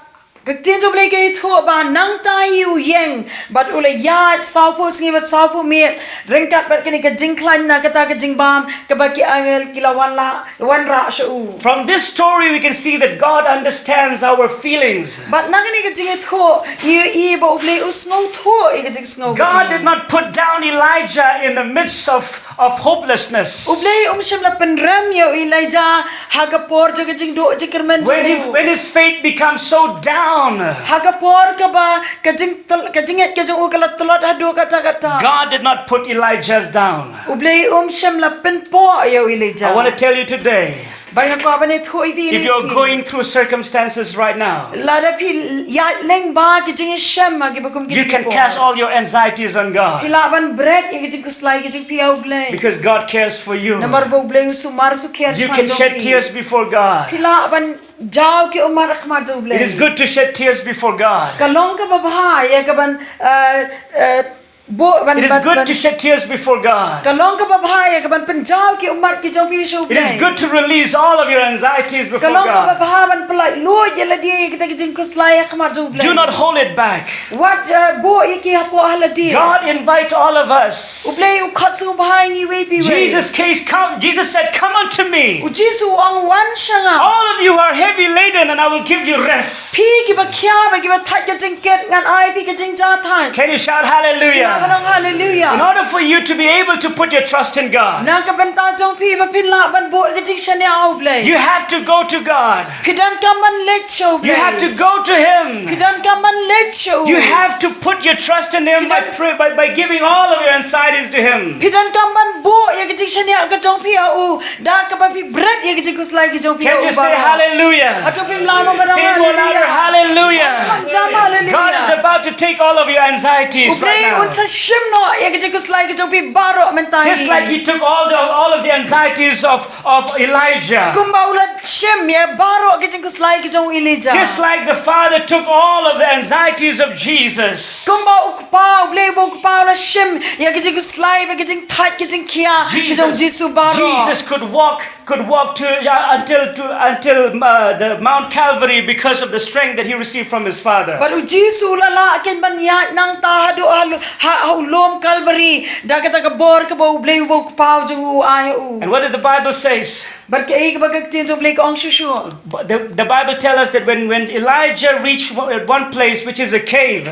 ka ktien jong U Blei ka ïathuh ba nangta hi u ïeng bad u la ïaid sawphew sngi bad sawphew miet ryngkat bad kane ka jingkhlaiñ na kata ka jingbam kaba ki angel ki la wan la, wanrah sha u. From this story we can see that God understands our feelings. Bad na kane ka jingïathuh ngi ïohi ba U Blei u sngewthuh ïa ka jingsngew ka jong ngi. God did not put down Elijah in the midst of of hopelessness. U Blei um shym la pynrem ïa u Elijah ha ka por jong ka jingduh jingkyrmen jong u. When he, when his faith becomes so down, ha ka por kaba ka jing, ka jingngeit ka jong u ka la tlot haduh katta katta, God did not put Elijah down. U Blei um shym la pynpoh ïa u Elijah. I want to tell you today, Bad nga kwah ban ïathuh ïa phi, if you're going through circumstances right now, lada phi ïaid lyngba ki jingshem kiba kum kine, you can cast all your anxieties on God. Phi lah ban bret ïa ki jingkhuslai ki jong phi ha U Blei. Because God cares for you. Namar ba U Blei u sumar, u khein. You can shed tears before God. Phi lah ban jaw ki ummat ha khmat jong U Blei. It is good to shed tears before God. Ka long kaba bha ïa kaban, uh, uh, bo-, ban, it is good to shed tears before God. Ka long kaba bha ïa kaban pynjaw ki ummat ki jong phi sha U Blei. It is good to release all of your anxieties before God. Ka long kaba bha ban pyllait luid ïa lade ïa kita ki jingkhuslai ha khmat jong U Blei. Do not hold it back. Wat, uh, buh ïa ki hapoh ha lade. God invite all of us. U Blei u khot sngewbha ïa ngi iwei pa iwei. Jesus case, come, Jesus said, "Come unto me." U Jisu u ong, "Wan sha nga." All of you who are heavy laden, and I will give you rest. Phi kiba khia bad kiba thait ka jingkit, ngan ai phi ka jingjahthait. Can you shout hallelujah? Phi lah ban ong hallelujah. In order for you to be able to put your trust in God, na ka bynta jong phi ba phin lah ban buh ka jingshaniah ha U Blei, you have to go to God. Phi donkam ban leit sha U Blei. You have to go to Him. Phi donkam ban leit sha u. You have to put your trust in Him by pray, by, by giving all of your anxieties to Him. Phi donkam ban buh ïa ka jingshaniah ka jong phi ha u, da kaba phi bret ïa ka jingkhuslai ka jong phi ha u baroh. Can you say hallelujah? Hato phim lah ban ong hallelujah? Say more louder, hallelujah. Kham jam hallelujah. God is about to take all of your anxieties right now. U Blei un sa shim noh ïa ka jingkhuslai ka jong phi baroh mynta hi. Just like He took all the, all of the anxieties of of Elijah. Kumba u la shim ïa baroh ki jingkhuslai ki jong u Elijah. Just like the Father took all of the anxieties of Jesus. Kumba u Kpa, U Blei uba u Kpa u la shim ïa ki jingkhuslai bad ki jingthait ki jingkhia ki jong u Jisu baroh. Jesus could walk, could walk to, uh, until, to, until, uh, the Mount Calvary because of the strength that He received from His Father. Bad u Jisu u la lah keiñ ban ïaid nangta haduh ha, ha, ha u lum Calvary da kata ka bor kaba U Blei uba u Kpa u jong u u ai ha u. And what did the Bible says? Bad kaei kaba ka ktien jong U Blei ka ong shuh shuh? But the, the Bible tells us that when, when Elijah reached one, one place which is a cave,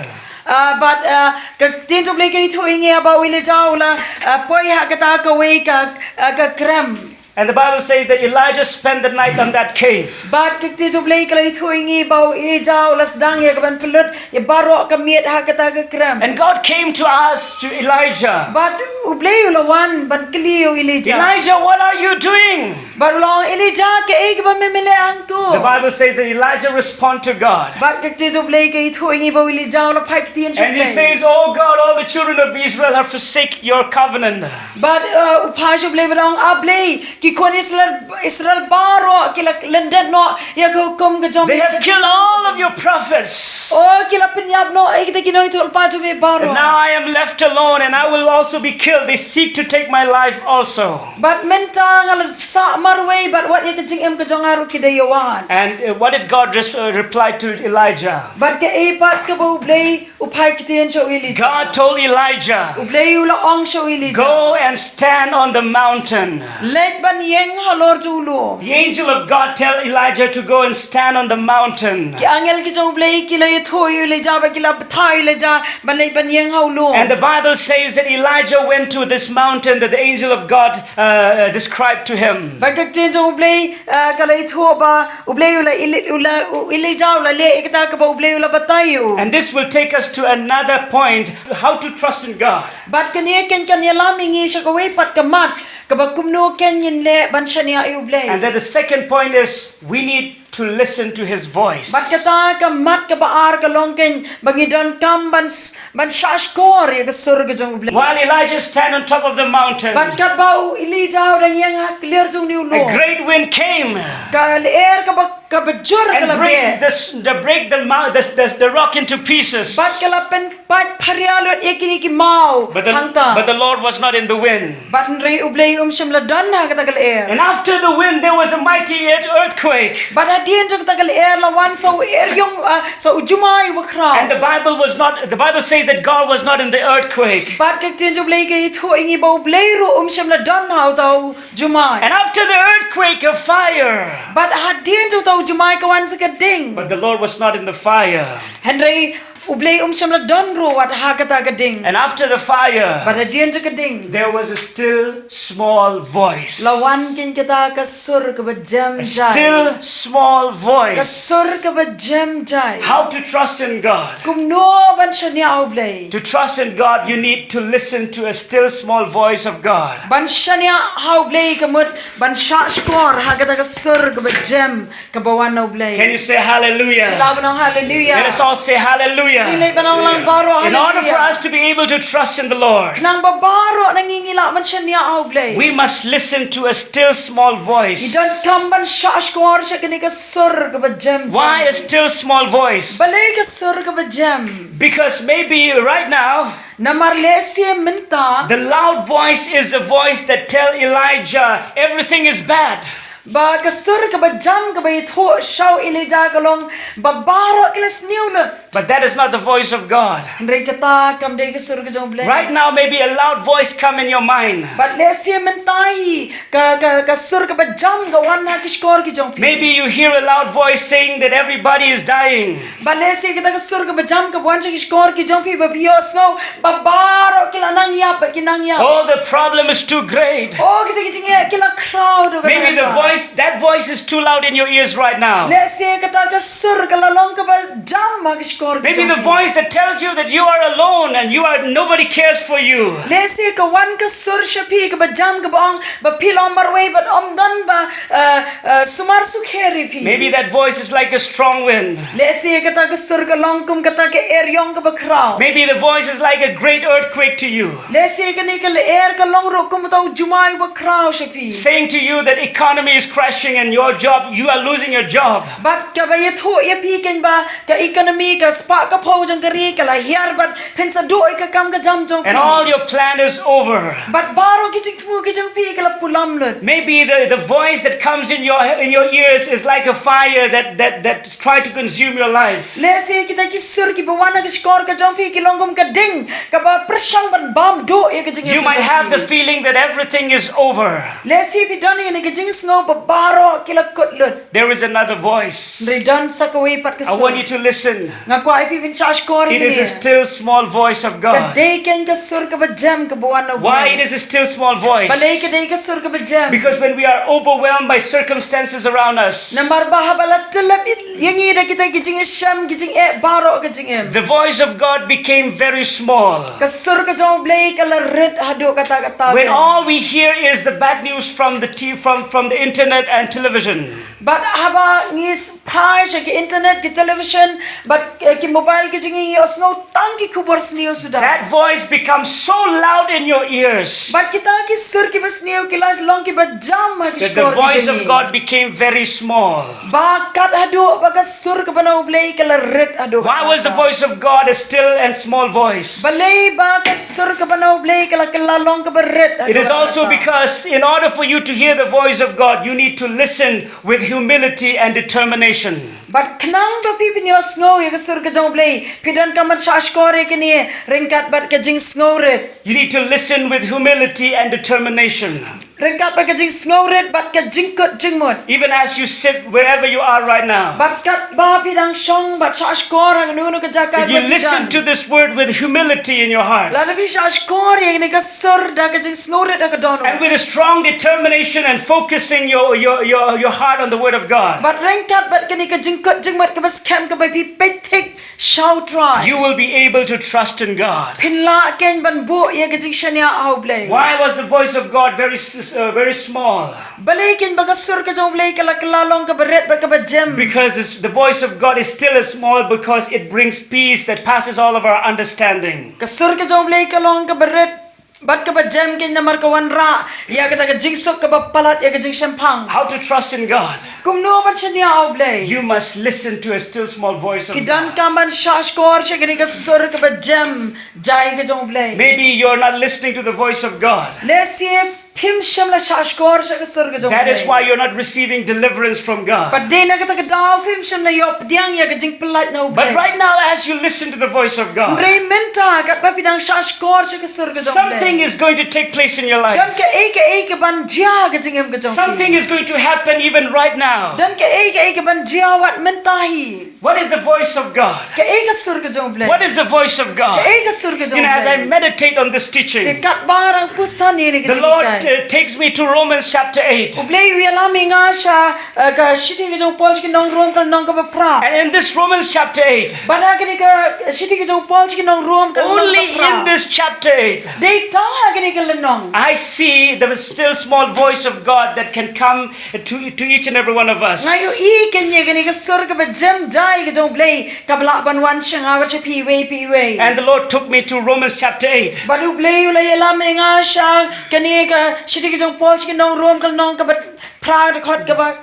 ah, bad, ah, ka ktien jong U Blei ka ïathuh ïa ngi ba u Elijah u la, ah, poi ha kata kawei ka, ah, ka krem. And the Bible says that Elijah spent the night on that cave. Bad ka ktien jong U Blei ka la ïathuh ïa ngi ba u Elijah u la sdang ïa kaban pynlut ïa baroh ka miet ha kata ka krem. And God came to ask to Elijah. Bad U Blei u la wan ban kylli ïa u Elijah. "Elijah, what are you doing?" Bad u la ong, "Elijah, kaei kaba me me leh hangto?" The Bible says that Elijah respond to God. Bad ka ktien jong U Blei ka ïathuh ïa ngi ba u Elijah u la phai ktien sha U Blei. And he says, "Oh God, all the children of Israel have forsake your covenant." Bad, uh, u phai sha U Blei bad u ong, "A Blei, ki khun Israel, Israel baroh ki la lyndet noh ïa ka hukum ka jong me. They have killed all of your prophets. Oh, ki la pynïap noh ïa kita ki nongïathuhlypa jong me baroh. And now I am left alone and I will also be killed. They seek to take my life also." Bad mynta nga la sah marwei bad wat ïa ka jingim ka jong nga ruh ki dei ïa wad. And, uh, what did God res-, uh, reply to Elijah? Bad kaei pat kaba U Blei u phai ktien sha u Elijah? God told Elijah, U Blei u la ong sha u Elijah, "Go and stand on the mountain." Leit ban ïeng halor jong u lum. The angel of God tell Elijah to go and stand on the mountain. Ki angel ki jong U Blei ki la ïathuh ïa u Elijah bad ki la bthah ïa u Elijah ban leit ban ïeng ha u lum. And the Bible says that Elijah went to this mountain that the angel of God, uh, uh, described to him. Bad ka ktien jong U Blei, uh, ka la ïathuh ba U Blei u la ili-, u la, u Elijah u la leh ïa kata kaba U Blei u la batai ïa u. And this will take us to another point, how to trust in God. Bad kane keiñ kan ïalam ïa ngi sha kawei pat ka mat, kaba kumno keiñ ngin leh ban shaniah ïa U Blei. And then the second point is, we need to listen to His voice. Bad kata ka mat kaba ar ka long keiñ ba ngi donkam ban s-, ban shahshkor ïa ka sur ka jong U Blei. While Elijah stand on top of the mountain, bad katba u Elijah u dang ïeng ha clear jong une u lum, a great wind came, ka lyer kaba, kaba jur ka la beh. And break the s-, the, break the mou-, the, the, the rock into pieces. Bad ka la pynpait pharia lut ïa kine ki maw hangta. But the, but the Lord was not in the wind. Bad hynrei U Blei um shym la don ha kata ka lyer. And after the wind, there was a mighty earth-, earthquake. Bad hadien jong kata ka lyer la wan sa u lyer ïong, ah, sa u jumai uba khraw. And the Bible was not, the Bible says that God was not in the earthquake. Bad ka ktien jong U Blei ka ïathuh ïa ngi ba U Blei ruh um shym la don ha uta u jumai. And after the earthquake, a fire. Bad hadien jong uta u jumai ka wan sa ka ding. But the Lord was not in the fire. Hynrei U Blei um shym la don ruh wat ha kata ka ding. And after the fire, Bad hadien jong ka ding, there was a still small voice. La wan keiñ kata ka sur kaba jem jai. A still small voice. Ka sur kaba jem jai. How to trust in God. Kumno ban shaniah ha U Blei. To trust in God, you need to listen to a still small voice of God. Ban shaniah ha U Blei ka mut ban shahshkor ha kata ka sur kaba jem kaba wan na U Blei. Can you say hallelujah? Lah ban ong hallelujah. Let us all say hallelujah. Te leit ban ong lang baroh hallelujah. In order for us to be able to trust in the Lord, Khnang ba baroh na ngi ngi lah ban shaniah ha U Blei, we must listen to a still small voice. Ngi donkam ban shahshkor sha kane ka sur kaba jem jai. Why a still small voice? Balei ka sur kaba jem? Because maybe right now, Namar lehse mynta, the loud voice is a voice that tell Elijah everything is bad. Ba ka sur kaba jem kaba ïathuh sha u Elijah ka long ba baroh ki la sniew lut. But that is not the voice of God. Hynrei kata kam dei ka sur ka jong U Blei. Right now, maybe a loud voice come in your mind. Bad lehse mynta hi ka, ka, ka sur kaba jem ka wan ha ki shkor ki jong phi. Maybe you hear a loud voice saying that everybody is dying. Bad lehse kata ka sur kaba jem kaba wan sha ki shkor ki jong phi ba phi ïohsngew ba baroh ki la nang ïap bad ki nang ïap. Oh, the problem is too great. Oh, kita ki jingeh ki la khraw haduh katta katta. Maybe the voice, that voice is too loud in your ears right now. Lehse kata ka sur ka la long kaba jem ha ki shkor ki jong phi. Maybe the voice that tells you that you are alone and you are, nobody cares for you. Lehse ka wan ka sur sha phi kaba jem kaba ong ba phi long marwei bad ym don ba, eh, eh, sumar sukher ïa phi. Maybe that voice is like a strong wind. Lehse kata ka sur ka long kum kata ka eriong kaba khraw. Maybe the voice is like a great earthquake to you. Lehse kane ka lyer ka long ruh kum uta u jumai uba khraw sha phi. Saying to you that economy is crashing and your job, you are losing your job. Bad kaba ïathuh ïa phi keiñ ba ka economy ka spah ka phew jong ka ri ka la hiar bad phin sa duh ïa ka kam ka jam jong phi. And all your plan is over. Bad baroh ki jingthmu ki jong phi ki la pulom lut. Maybe the, the voice that comes in your, in your ears is like a fire that, that, that try to consume your life. Lehse kita ki sur kiba wan ha ki shkor ka jong phi ki long kum ka ding kaba pyrshang ban bam duh ïa ka jingim ka jong phi. You might have the feeling that everything is over. Lehse phi don ïa kane ka jingsngew ba baroh ki la kut lut. There is another voice. Hynrei don sa kawei pat ka sur. I want you to listen. Nga kwah ïa phi ban shahshkor ïa kane. It is a still small voice of God. Ka dei keiñ ka sur kaba jem kaba wan na U Blei. Why it is a still small voice? Balei ka dei ka sur kaba jem? Because when we are overwhelmed by circumstances around us, Namar ba haba la tyllep ïa ngi da kita ki jingïashem ki jingeh baroh ka jingim, the voice of God became very small. Ka sur ka jong U Blei ka la rit haduh katta katta. When all we hear is the bad news from the t-, from, from the internet and television. Bad haba ngi s-, phai sha ki internet, ki television, bad, eh, ki mobile ki jong ngi, ngi ïohsngew tang ki khubor sniew suda. That voice becomes so loud in your ears. Bad kita ki sur kiba sniew ki la long kiba jem ha ki shkor ki jong ngi. That the voice of God became very small. Ba kat haduh ba ka sur kaba na U Blei ka la rit haduh. Why was the voice of God a still and small voice? Balei ba ka sur kaba na U Blei ka la, ka la long kaba rit haduh. It is also because in order for you to hear the voice of God, you need to listen with humility and determination. Bad khnang ba phi phin ïohsngew ïa ka sur ka jong U Blei, phi donkam ban shahshkor ïa kane ryngkat bad ka jingsngewrit. You need to listen with humility and determination. Ryngkat bad ka jingsngewrit bad ka jingkut jingmut. Even as you sit wherever you are right now. Bad katba phi dang shong bad shahshkor ha kano kano ka jaka kaba phi don. If you listen to this word with humility in your heart, lada phi shahshkor ïa kane ka sur da ka jingsngewrit ha ka dohnud, and with a strong determination and focusing your, your, your, your heart on the word of God, bad ryngkat bad kane ka jingkut jingmut kaba skhem kaba phi peit thik sha U Trai, you will be able to trust in God. Phin lah keiñ ban buh ïa ka jingshaniah ha U Blei. Why was the voice of God very s-, uh, very small? Balei keiñ ba ka sur ka jong U Blei ka la, ka la long kaba rit bad kaba jem? Because this, the voice of God is still as small because it brings peace that passes all of our understanding. Ka sur ka jong U Blei ka long kaba rit bad kaba jem keiñ namar ka wanrah ïa kata ka jingsuk kaba palat ïa ka jingshemphang. How to trust in God? Kumno ban shaniah ha U Blei? You must listen to a still small voice of God. Phi donkam ban shahshkor sha kane ka sur kaba jem jai ka jong U Blei. Maybe you're not listening to the voice of God. Lehse Phim shym la shahshkor sha ka sur ka jong U Blei. That is why you're not receiving deliverance from God. Bad dei na kata ka daw phim shym la ïoh pdiang ïa ka jingpyllait na U Blei. But right now, as you listen to the voice of God, hynrei mynta katba phi dang shahshkor sha ka sur ka jong U Blei, something is going to take place in your life. Don kaei kaei kaban jia ha ka jingim ka jong phi. Something is going to happen even right now. Don kaei kaei kaban jia wat mynta hi. What is the voice of God? Kaei ka sur ka jong U Blei? What is the voice of God? Kaei ka sur ka jong U Blei? You know, as I meditate on this teaching, te katba nga dang puson ïa kane ka jinghikai, the Lord, uh, takes me to Romans chapter eight. U Blei u ïalam ïa nga sha, uh, ka shithi ka jong u Paul sha ki nong Rom ka lynnong kaba phra. And in this Romans chapter eight, bad ha kane ka shithi ka jong u Paul sha ki nong Rom ka lynnong kaba phra, only in this chapter eight, dei tang ha kane ka lynnong, I see the still small voice of God that can come to, to each and every one of us. Nga ïohi kein ïa kane ka sur kaba jem jai ka jong U Blei kaba lah ban wan sha nga bad sha phi iwei pa iwei. And the Lord took me to Romans chapter eight. Bad U Blei u la ïalam ïa nga sha kane ka shithi ka jong u Paul sha ki nong Rom ka lynnong kaba phra, dkhot kaba,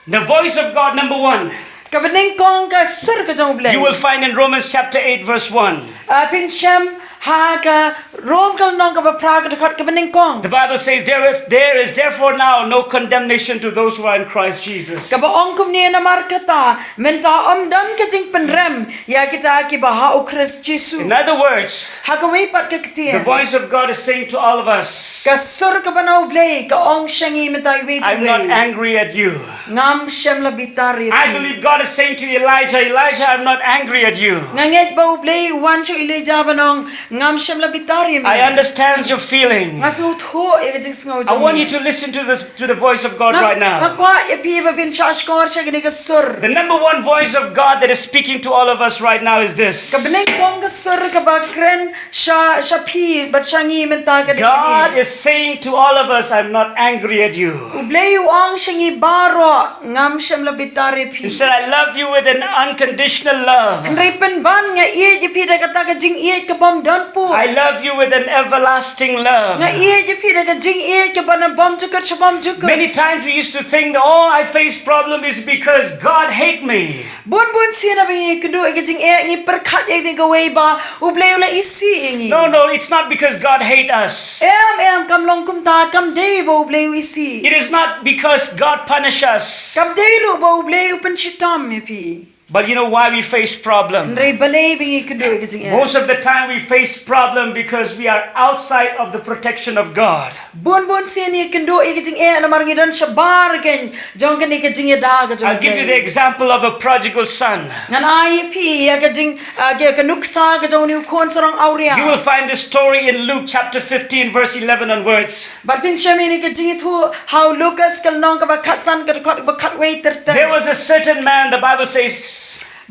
the voice of God, number one, kaba nyngkong ka sur ka jong U Blei, you will find in Romans chapter eight, verse one. Ah, phin shem ha ka Rom ka lynnong kaba phra ka dkhot kaba nyngkong. The Bible says, "There is, there is therefore now no condemnation to those who are in Christ Jesus." Kaba ong kumne: Namar kata mynta ym don ka jingpynrem ïa kita kiba ha U Khrist Jisu. In other words, ha kawei pat ka ktien, the voice of God is saying to all of us, ka sur kaba na U Blei ka ong sha ngi mynta iwei pa iwei, "I'm not angry at you." Ngam shym la bitar ïa phi. I believe God is saying to Elijah, "Elijah, I'm not angry at you." Nga ngeit ba U Blei u wan sha u Elijah ban ong, "Ngam shym la bitar ïa me." I understand your feeling. Nga sngewthuh ïa ka jingsngew jong me. I want you to listen to this, to the voice of God right now. Nga, nga kwah ïa phi ba phin shahshkor sha kane ka sur. The number one voice of God that is speaking to all of us right now is this. Kaba nyngkong ka sur kaba kren sha, sha phi bad sha ngi mynta ka dei kane. God is saying to all of us, "I'm not angry at you." U Blei u ong sha ngi baroh, "Ngam shym la bitar ïa phi." He said, "I love you with an unconditional love." Hynrei pynban nga ïeit ïa phi da kata ka jingïeit ka bym don pud. "I love you with an everlasting love." Nga ïeit ïa phi da ka jingïeit kaba na bymjukut sha bymjukut. Many times we used to think, "Oh, I face problem is because God hate me." Bun bun sien haba ngi kynduh ïa ka jingeh ngi pyrkhat ïa kane kawei ba U Blei u la isih ïa ngi. No, no, it's not because God hate us. Em, em, kam long kumta, kam dei ba U Blei u isih. It is not because God punish us. Kam dei ruh ba U Blei u pynshitom ïa phi. But you know why we face problem? Hynrei balei ba ngi kynduh ïa ka jingeh? Most of the time we face problem because we are outside of the protection of God. Bun bun sien ngi kynduh ïa ka jingeh namar ngi don shabar kein jong kane ka jingïada ka jong U Blei. I'll give you the example of a prodigal son. Ngan ai ïa phi ïa ka jing, ah, ka, ka nuksa ka jong une u khun sarong awria. You will find this story in Luke chapter fifteen, verse eleven onwards. Bad phin shem ïa kane ka jingïathuh ha u Lukas ka lynnong kaba khatsan ka dkhot ba khatwei ter ter. There was a certain man, the Bible says,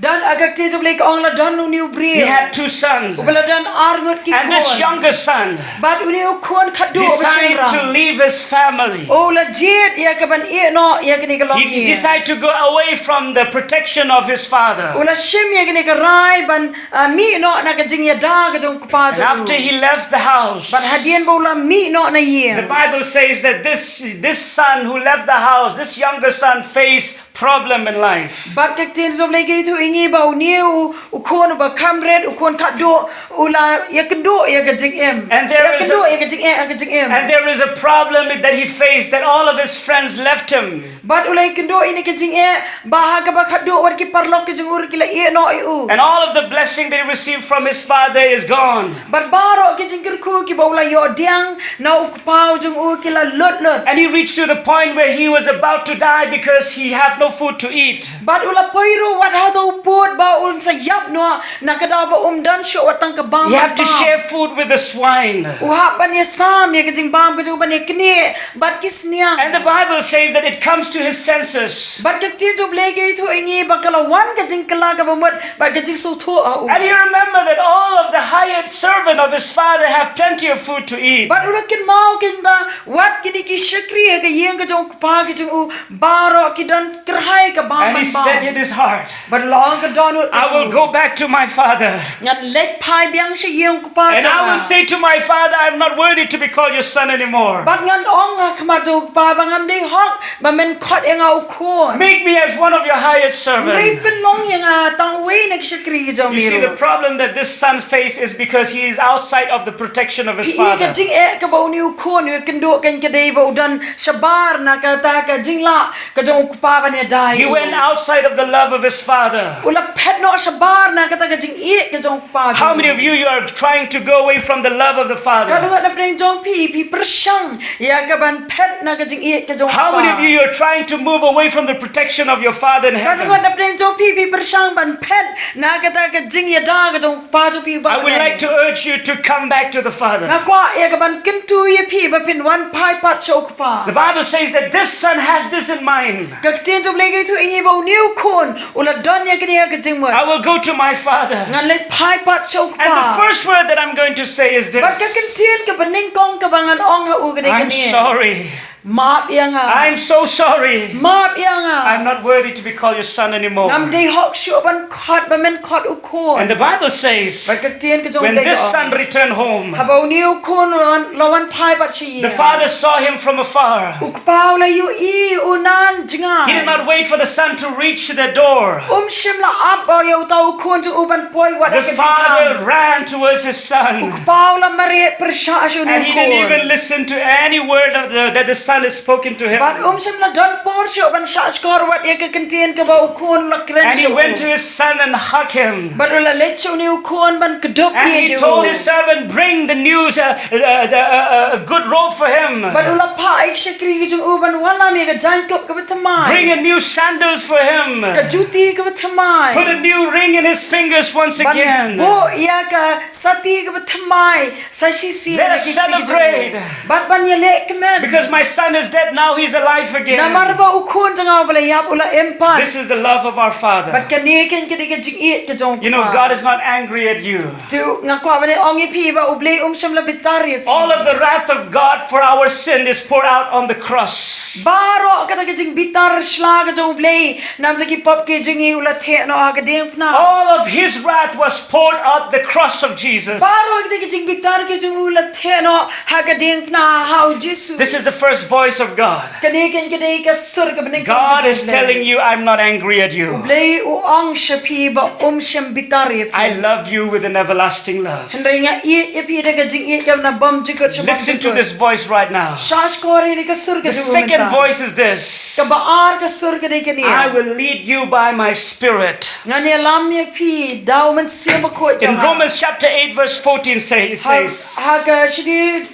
Don, ah, ka ktien jong U Blei ka ong la don une u briew. He had two sons. Uba la don ar ngut ki khun. And this younger son, bad une u khun khatduh uba shynrang, decided to leave his family. U la jied ïa kaban ïeh noh ïa kane ka longïing. He decided to go away from the protection of his father. U la shim ïa kane ka rai ban, ah, mih noh na ka jingïada ka jong u kpa jong u. And after he left the house, bad hadien ba u la mih noh na ïing, the Bible says that this, this son who left the house, this younger son faced problem in life. Bad ka ktien jong U Blei ka ïathuh ïa ngi ba une u, u khun uba kham rit, u khun khatduh, u la ïakynduh ïa ka jingim. And there is a, ïakynduh ïa ka jingeh, ïa ka jingim. And there is a problem that he faced, that all of his friends left him. Bad u la ïakynduh ïa kane ka jingeh ba ha kaba khatduh wat ki paralok ki jong u ruh ki la ïeh noh ïa u. And all of the blessing that he received from his father is gone. Bad baroh ki jingkyrkhu kiba u la ïoh pdiang na u kpa u jong u ki la lut lut. And he reached to the point where he was about to die because he have no food to eat. Bad u la poi ruh wat hato u pud ba un sa ïap noh na ka daw ba um don shuh wat tang ka bam. He have to share food with the swine. U hap ban ïasam ïa ka jingbam ka jong u, ban ïaknieh bad ki sniang. And the Bible says that it comes to his senses. Bad ka ktien jong U Blei ka ïathuh ïa ngi ba ka la wan ka jingkylla kaba mut bad ka jingsngewthuh ha u. And he remembered that all of the hired servant of his father have plenty of food to eat. Bad u la kynmaw kein ba wat kine ki shakri ha ka ïing ka jong u kpa ka jong u baroh ki don kyrhai ka bam ban bam. And he said in his heart, Bad u la ong ha ka dohnud, "I will go back to my father. Ngan leit phai biang sha ïing u kpa jong nga. And I will say to my father, 'I'm not worthy to be called your son anymore.'" Bad ngan ong ha khmat jong u kpa ba ngam dei hok ba men khot ïa nga u khun. "Make me as one of your hired servants." Hynrei pynlong ïa nga tang uwei na ki shakri ki jong me ruh. You see the problem that this son faced is because he is outside of the protection of his father. Phi i ka jingeh kaba une u khun u ïakynduh kein ka dei ba u don shabar na kata ka jinglah ka jong u kpa ban ïada ïa u. He went outside of the love of his father. U la phet noh shabar na kata ka jingïeit ka jong u kpa jong u. How many of you, you are trying to go away from the love of the father? Katno ngut na pdeng jong phi phi pyrshang ïa ka ban phet na ka jingïeit ka jong u kpa? How many of you, you are trying to move away from the protection of your father in heaven? Katno ngut na pdeng jong phi phi pyrshang ban phet na kata ka jingïada ka jong u kpa jong phi ba. I would like to urge you to come back to the Father. Nga kwah ïa ka ban kyntu ïa phi ba phin wan phai pat sha u kpa. The Bible says that this son has this in mind. Ka ktien jong u Blei ka ïathuh ïa ngi ba une u khun u la don ïa kane ka jingmut. I will go to my father. Ngan leit phai pat sha u kpa. And the first word that I'm going to say is this. Bad ka ktien kaba nyngkong kaba ngan ong ha u ka dei kane. I'm sorry. Map ïa nga. I'm so sorry. Map ïa nga. I'm not worthy to be called your son anymore. Ngam dei hok shuh ban khot ba men khot u khun. And the Bible says, bad ka ktien ka jong u Blei ka ong, when this son returned home, haba une u khun u la wan, la wan phai pat sha ïing, the father saw him from afar. U kpa u la ïohi u na jngai. He did not wait for the son to reach the door. Um shym la ap ba ïa uta u khun jong u ban poi wat ha ka jingkhang. The father ran towards his son. U kpa u la mareh pyrshah sha une u khun. And he didn't even listen to any word of the, that the son has spoken to him. Bad um shym la don por shuh ban shahshkor wat ïa ka ktien kaba u khun u la kren sha u. And he went to his son and hugged him. Bad u la leit sha une u khun ban kdup ïa u. And he told his servant, "Bring the news, uh, uh, the, uh, uh, a good robe for him." Bad u la phah ïa ki shakri ki jong u ban wallam ïa ka jaiñkup kaba thymmai. "Bring a new sandals for him. Ka juti kaba thymmai. Put a new ring in his fingers once again. Ban buh ïa ka sati kaba thymmai sa shisien ha ki kti ki jong u. Let us celebrate. Bad ban ïalehkmen. Because my son is dead, now he's alive again." Namar ba u khun jong nga uba la ïap u la im pat. This is the love of our Father. Bad kane kein ka dei ka jingïeit ka jong u kpa. You know, God is not angry at you. Te nga kwah ban ong ïa phi ba u Blei um shym la bitar ïa phi. All of the wrath of God for our sin is poured out on the cross. Baroh kata ka jingbitar shla ka jong u Blei namar ki pop ki jong ngi u la theh noh ha ka diengphna. All of his wrath was poured out the cross of Jesus. Baroh kata ka jingbitar ka jong u la theh noh ha ka diengphna ha u Jisu. This is the first voice of God. Kane kein ka dei ka sur kaba nyngkong ka jong u Blei. God is telling you, "I'm not angry at you." U Blei u ong sha phi ba um shym bitar ïa phi. "I love you with an everlasting love." Hynrei nga ïeit ïa phi da ka jingïeit kaba na bymjukut sha bymjukut. Listen to this voice right now. Shahshkor ïa kane ka sur ka jong u mynta. The second voice is this. Kaba ar ka sur ka dei kane. "I will lead you by my spirit." Ngan ïalam ïa phi da u Mynsiem Bakhuid jong nga. In Romans chapter eight verse fourteen say, it says, ha, ha ka shithi,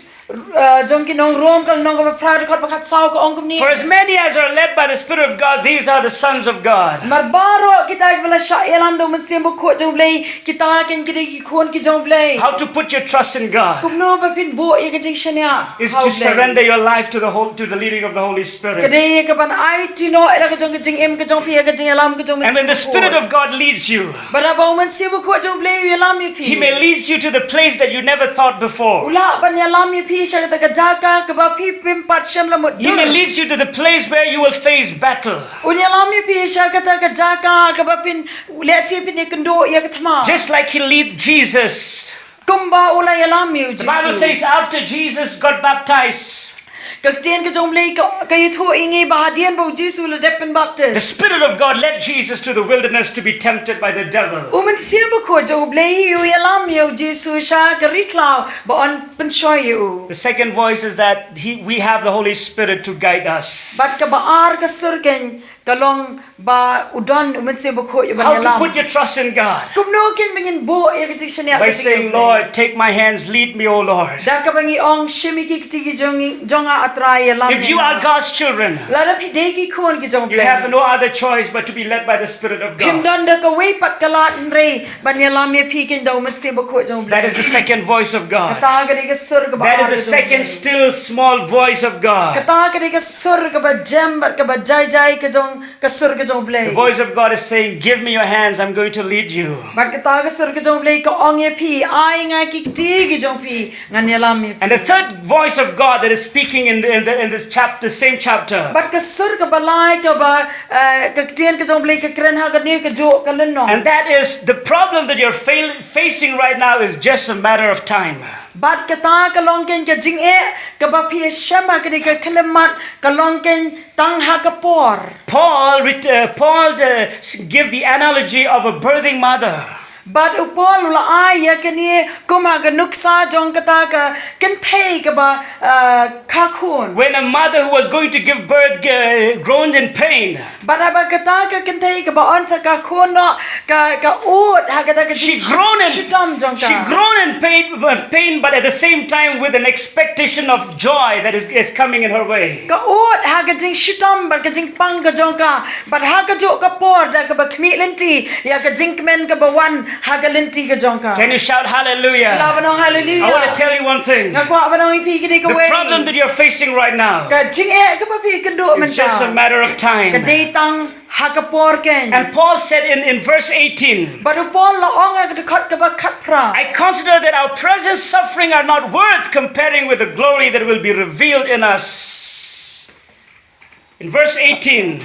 uh, jong ki nong Rom ka lynnong kaba phra dkhot ba khatsaw ka ong kumne. "For as many as are led by the Spirit of God, these are the sons of God." Namar baroh kita kiba la shah ïalam da u Mynsiem Bakhuid jong u Blei, kita kein ki dei ki khun ki jong u Blei. How to put your trust in God. Kumno ba phin buh ïa ka jingshaniah ha u Blei. Is to surrender your life to the whole, to the leading of the Holy Spirit. Ka dei ïa ka ban aiti noh ïa la ka jong ka jingim ka jong phi ha ka jingïalam ka jong u Mynsiem Bakhuid. And when the Spirit of God leads you, bad haba u Mynsiem Bakhuid jong u Blei u ïalam ïa phi, He may lead you to the place that you never thought before. U lah ban ïalam ïa phi sha kata ka jaka kaba phi phim pat shym la mutdur. He may lead you to the place where you will face battle. Un ïalam ïa phi sha kata ka jaka kaba phin lehse phin ïakynduh ïa ka thma. Just like he led Jesus. Kumba u la ïalam ïa u Jisu. The Bible says after Jesus got baptized, ka ktien ka jong u Blei ka, ka ïathuh ïa ngi ba hadien ba u Jisu u la dep pynbaptis, the Spirit of God led Jesus to the wilderness to be tempted by the devil. U Mynsiem Bakhuid jong u Blei u ïalam ïa u Jisu sha ka ri khlaw ba un pynshoi ïa u. The second voice is that he, we have the Holy Spirit to guide us. Bad kaba ar ka sur kein ka long ba u don u Mynsiem Bakhuid uban ïalam. How to put your trust in God? Kumno kein ba ngin buh ïa ka jingshaniah ka jong u Blei? By saying, "Lord, take my hands, lead me, O Lord." Da kaba ngi ong, "Shim ïa ki kti ki jong, jong nga, A Trai, ïalam ïa nga." If you are God's children, lada phi dei ki khun ki jong u Blei, you have no other choice but to be led by the Spirit of God. Phim don da kawei pat ka lad hynrei ban ïalam ïa phi kein da u Mynsiem Bakhuid jong u Blei. That is the second voice of God. Kata ka dei ka sur kaba ar ka jong u Blei. That is the second still small voice of God. Kata ka dei ka sur kaba jem bad kaba jai jai ka jong, ka sur ka jong u Blei. The voice of God is saying, "Give me your hands, I'm going to lead you." Bad kata ka sur ka jong u Blei ka ong ïa phi, "Ai nga ki kti ki jong phi, ngan ïalam ïa phi." And the third voice of God that is speaking in the, in the, in this chapter, same chapter. Bad ka sur kaba lai kaba, eh, ka ktien ka jong u Blei ka kren ha kane kajuh ka lynnong. And that is the problem that you're fail-, facing right now is just a matter of time. Bad kata ka long kein ka jingeh kaba phi ïashem ha kane ka khyllipmat ka long kein tang ha ka por. Paul ret-, uh, Paul, uh, s-, give the analogy of a birthing mother. Bad u Paul u la ai ïa kane kum ha ka nuksa jong kata ka kynthei kaba, uh, kha khun. When a mother who was going to give birth, uh, groaned in pain. Bad haba kata ka kynthei kaba yn sa kha khun noh, ka, ka ud ha kata ka jing, she groaned in, shitom jong ka. She groaned in pain, uh, pain, but at the same time with an expectation of joy that is, is coming in her way. Ka ud ha ka jingshitom bad ka jingpang ka jong ka, bad ha kajuh ka por da kaba khmih lynti ïa ka jingkmen kaba wan ha ka lynti ka jong ka. Can you shout hallelujah? Lah ban ong hallelujah. I want to tell you one thing. Nga kwah ban ong ïa phi kane kawei. The problem that you're facing right now, ka jingeh kaba phi kynduh mynta, is just a matter of time. Ka dei tang ha ka por keiñ. And Paul said in, in verse eighteen, bad u Paul u la ong ha ka dkhot kaba khatphra, I consider that our present suffering are not worth comparing with the glory that will be revealed in us. In verse eighteen,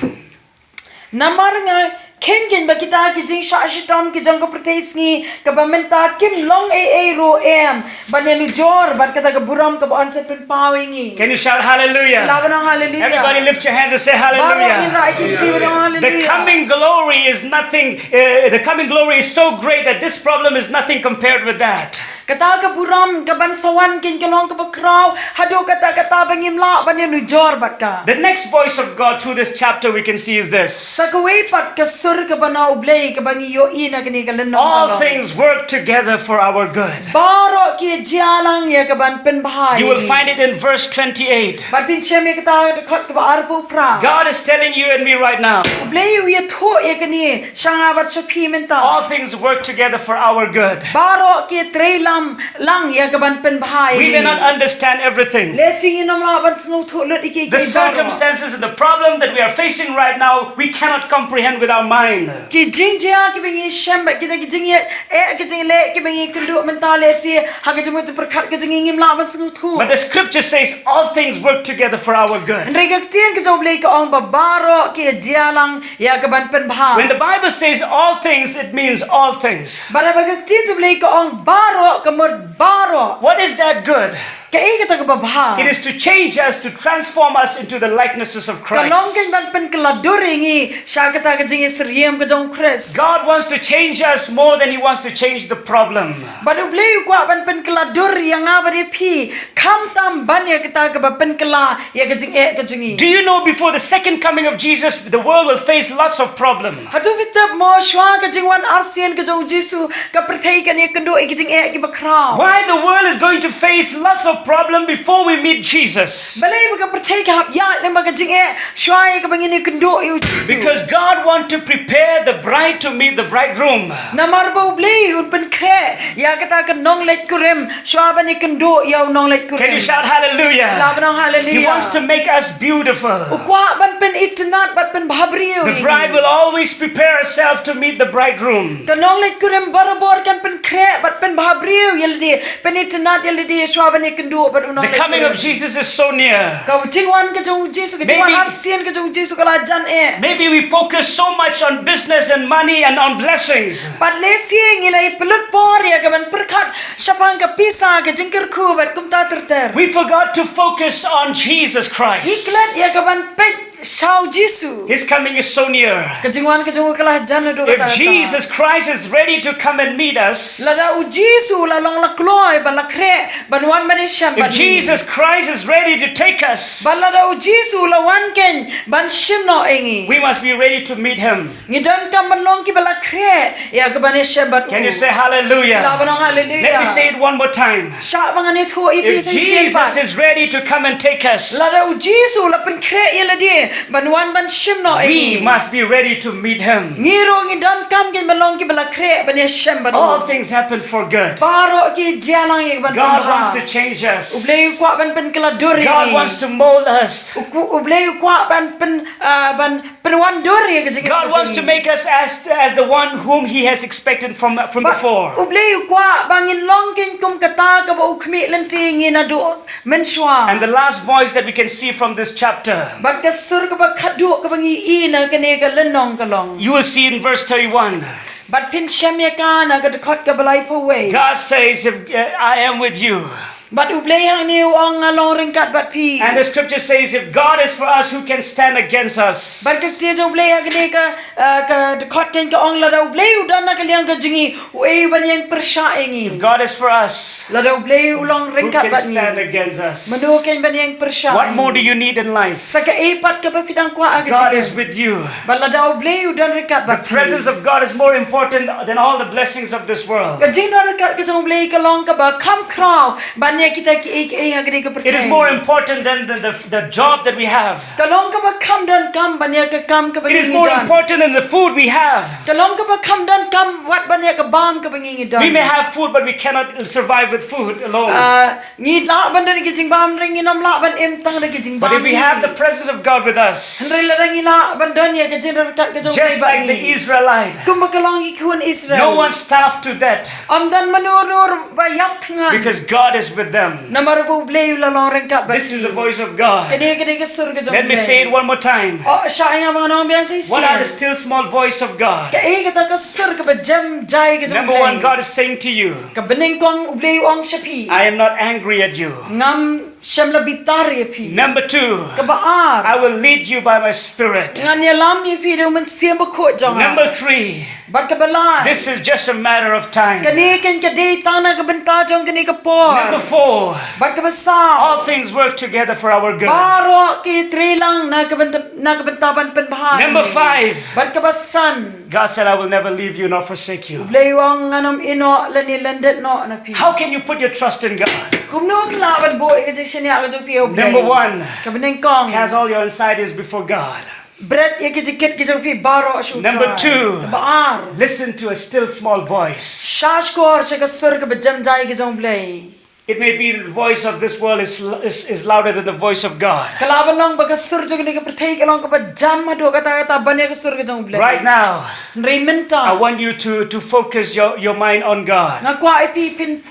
namar nga kheiñ keiñ ba kita ki jingshah shitom ki jong ka pyrthei sngi kaba mynta kim long ei ei ruh em ban ïanujor bad kata ka burom kaba yn sa pynpaw ïa ngi. Can you shout hallelujah? Lah ban ong hallelujah. Everybody lift your hands and say hallelujah. Baroh ngin rah ïa ki kti ban ong hallelujah. The coming glory is nothing, uh, the coming glory is so great that this problem is nothing compared with that. Kata ka burom kaban sa wan keiñ ka long kaba khraw haduh katta katta ba ngim lah ban ïanujor bad ka. The next voice of God through this chapter we can see is this. Sa kawei pat ka sur kaba na U Blei kaba ngi ïohi na kane ka lynnong. All things work together for our good. Baroh ki jia lang ïa kaban pynbha ïa ngi. You will find it in verse twenty-eight. Bad phin shem ïa kata ha ka dkhot kaba arphew phra. God is telling you and me right now. U Blei u ïathuh ïa kane sha nga bad sha phi mynta. All things work together for our good. Baroh ki trei lam lang ïa kaban pynbha ïa ngi. We may not understand everything. Lehse ngin ym lah ban sngewthuh lut ïa kiei kiei baroh. The circumstances and the problem that we are facing right now, we cannot comprehend with our mind. Ki jingjia kiba ngi shem bad kita ki jingeh, eh, ki jingleh kiba ngi kynduh mynta lehse ha ka jingmut jingpyrkhat ka jong ngi ngim lah ban sngewthuh. But the scripture says all things work together for our good. Hynrei ka ktien ka jong U Blei ka ong ba baroh ki jia lang ïa kaban pynbha. When the Bible says all things, it means all things. Bad haba ka ktien jong U Blei ka ong baroh ka mut baroh. What is that good? Kaei kata kaba bha? It is to change us, to transform us into the likenesses of Christ. Ka long keiñ ban pynkylla dur ïa ngi sha kata ka jingisyriem ka jong u Khrist. God wants to change us more than he wants to change the problem. Bad U Blei u kwah ban pynkylla dur ïa nga bad ïa phi khamtam ban ïa kata kaba pynkylla ïa ka jingeh ka jong ngi. Do you know before the second coming of Jesus, the world will face lots of problem? Hato phi tip mo shuwa ka jingwan arsien ka jong u Jisu ka pyrthei kan ïakynduh ïa ki jingeh kiba khraw? Why the world is going to face lots of problem before we meet Jesus? Balei ba ka pyrthei ka hap ïaid lyngba ka jingeh shuwa ïa kaba ngin ïakynduh ïa u Jisu? Because God want to prepare the bride to meet the bridegroom. Namar ba U Blei un pynkhreh ïa kata ka nongleit kurim shuwa ban ïakynduh ïa u nongleit kurim. Can you shout hallelujah? Lah ban ong hallelujah. He wants to make us beautiful. U kwah ban pynitynnad bad pynbhabriew ïa ngi. The bride will always prepare herself to meet the bridegroom. Ka nongleit kurim barabor kan pynkhreh bad pynbhabriew ïa lade, pynitynnad ïa lade shuwa ban ïakynduh bad u nongleit kurim. The coming of Jesus is so near. Ka jingwan ka jong u Jisu, ka jingwan arsien ka jong u Jisu ka la jan eh. Maybe we focus so much on business and money and on blessings. Bad lehse ngi la ïa pynlut por ïa kaban pyrkhat shaphang ka pisa, ka jingkyrkhu bad kumta ter ter. We forgot to focus on Jesus Christ. Ngi klet ïa kaban peit sha u Jisu. His coming is so near. Ka jingwan ka jong u ka la jan haduh katta katta. If Jesus Christ is ready to come and meet us, lada u Jisu u la long la kloi ba la khreh ban wan ban ïashem bad ngi. If Jesus Christ is ready to take us, bad lada u Jisu u la wan keiñ ban shim noh ïa ngi, we must be ready to meet him. Ngi donkam ban long kiba la khreh ïa kaban ïashem bad u. Can you say hallelujah? Lah ban ong hallelujah. Let me say it one more time. Shah ba ngan ïathuh ïa phi shisien pat. If Jesus is ready to come and take us, lada u Jisu u la pynkhreh ïa lade ban wan ban shim noh ïa ngi, we must be ready to meet him. Ngi ruh ngi donkam keiñ ban long kiba la khreh ban ïashem bad u. All things happen for good. Baroh ki jia lang ïa kaban pynbha. God wants to change us. U Blei u kwah ban pynkylla dur ïa ngi. God wants to mold us. U ku-, U Blei u kwah ban pyn, ah, ban pynwan dur ïa ka jingim ka jong ngi. God wants to make us as, as the one whom he has expected from, from before. Bad U Blei u kwah ba ngin long keiñ kum kata kaba u khmih lynti ïa ngi naduh mynshuwa. And the last voice that we can see from this chapter, bad ka sur kaba khatduh kaba ngi ïohi na kane ka lynnong ka long, you will see in verse thirty-one. Bad phin shem ïa ka na ka dkhot kaba laiphew wei. God says, if, uh, I am with you. Bad U Blei hangne u ong, nga long ryngkat bad phi. And the scripture says, "If God is for us, who can stand against us?" Bad ka ktien jong U Blei hangne ka, uh, ka dkhot kane ka ong, lada U Blei u don na ka liang ka jong ngi, uei ban ïeng pyrshah ïa ngi? If God is for us, lada U Blei u long ryngkat bad ngi, who can stand against us? Mano ken ban ïeng pyrshah ïa ngi? What more do you need in life? Sa kaei pat kaba phi dang kwah ha ka jingim? God is with you. Bad lada U Blei u don ryngkat bad phi, the presence of God is more important than all the blessings of this world. Ka jingdon ryngkat ka jong U Blei ka long kaba kham khraw ban ïa kita kiei kiei ha kane ka pyrthei. It is more important than the, the, the job that we have. Ka long kaba kham donkam ban ïa ka kam kaba ngi don. It is more important than the food we have. Ka long kaba kham donkam wat ban ïa ka bam kaba ngi don. We may have food, but we cannot survive with food alone. Ah, ngi lah ban don ki jingbam, hynrei ngim lah ban im tang da ki jingbam. But if we have the presence of God with us, hynrei lada ngi lah ban don ïa ka jingdon ryngkat ka jong U Blei bad ngi, just like the Israelite, kumba ka long ki khun Israel, no one starved to death. Ym don mano mano ba ïap thngan. Because God is with them. Namar ba U Blei u la long ryngkat bad ki. This is the voice of God. Kane, kane ka sur ka jong U Blei. Let me say it one more time. Oh, shah ïa nga ban ong biang sa shisien. What are the still small voice of God? Kaei kata ka sur kaba jem jai ka jong U Blei? Number one, God is saying to you, kaba nyngkong, U Blei u ong sha phi, "I am not angry at you." Ngam shym la bitar ïa phi. Number two, kaba ar, "I will lead you by my spirit." Ngan ïalam ïa phi da U Mynsiem Bakhuid jong nga. Number three, bad kaba lai, "This is just a matter of time." Kane kan ka dei tang na ka bynta jong kane ka por. Number four, bad kaba saw, "All things work together for our good." Baroh ki trei lang na ka bynta, na ka bynta ban pynbha. Number five, bad kaba san, God said, "I will never leave you nor forsake you." U Blei u ong, ngan ym ïehnoh lane lyndet noh na phi. How can you put your trust in God? Kumno phi lah ban buh ïa ka jingshaniah ka jong phi ha U Blei? Number one, kaba nyngkong, cast all your anxieties before God. Bret ïa ki jingkit ki jong phi baroh sha U Trai. Number two, kaba ar, listen to a still small voice. Shahshkor sha ka sur kaba jem jai ka jong U Blei. It may be that the voice of this world is, is, is louder than the voice of God. Ka lah ban long ba ka sur jong kane ka pyrthei ka long kaba jam haduh katta katta ban ïa ka sur ka jong U Blei. Right now, hynrei mynta, I want you to, to focus your, your mind on God. Nga kwah ïa phi phin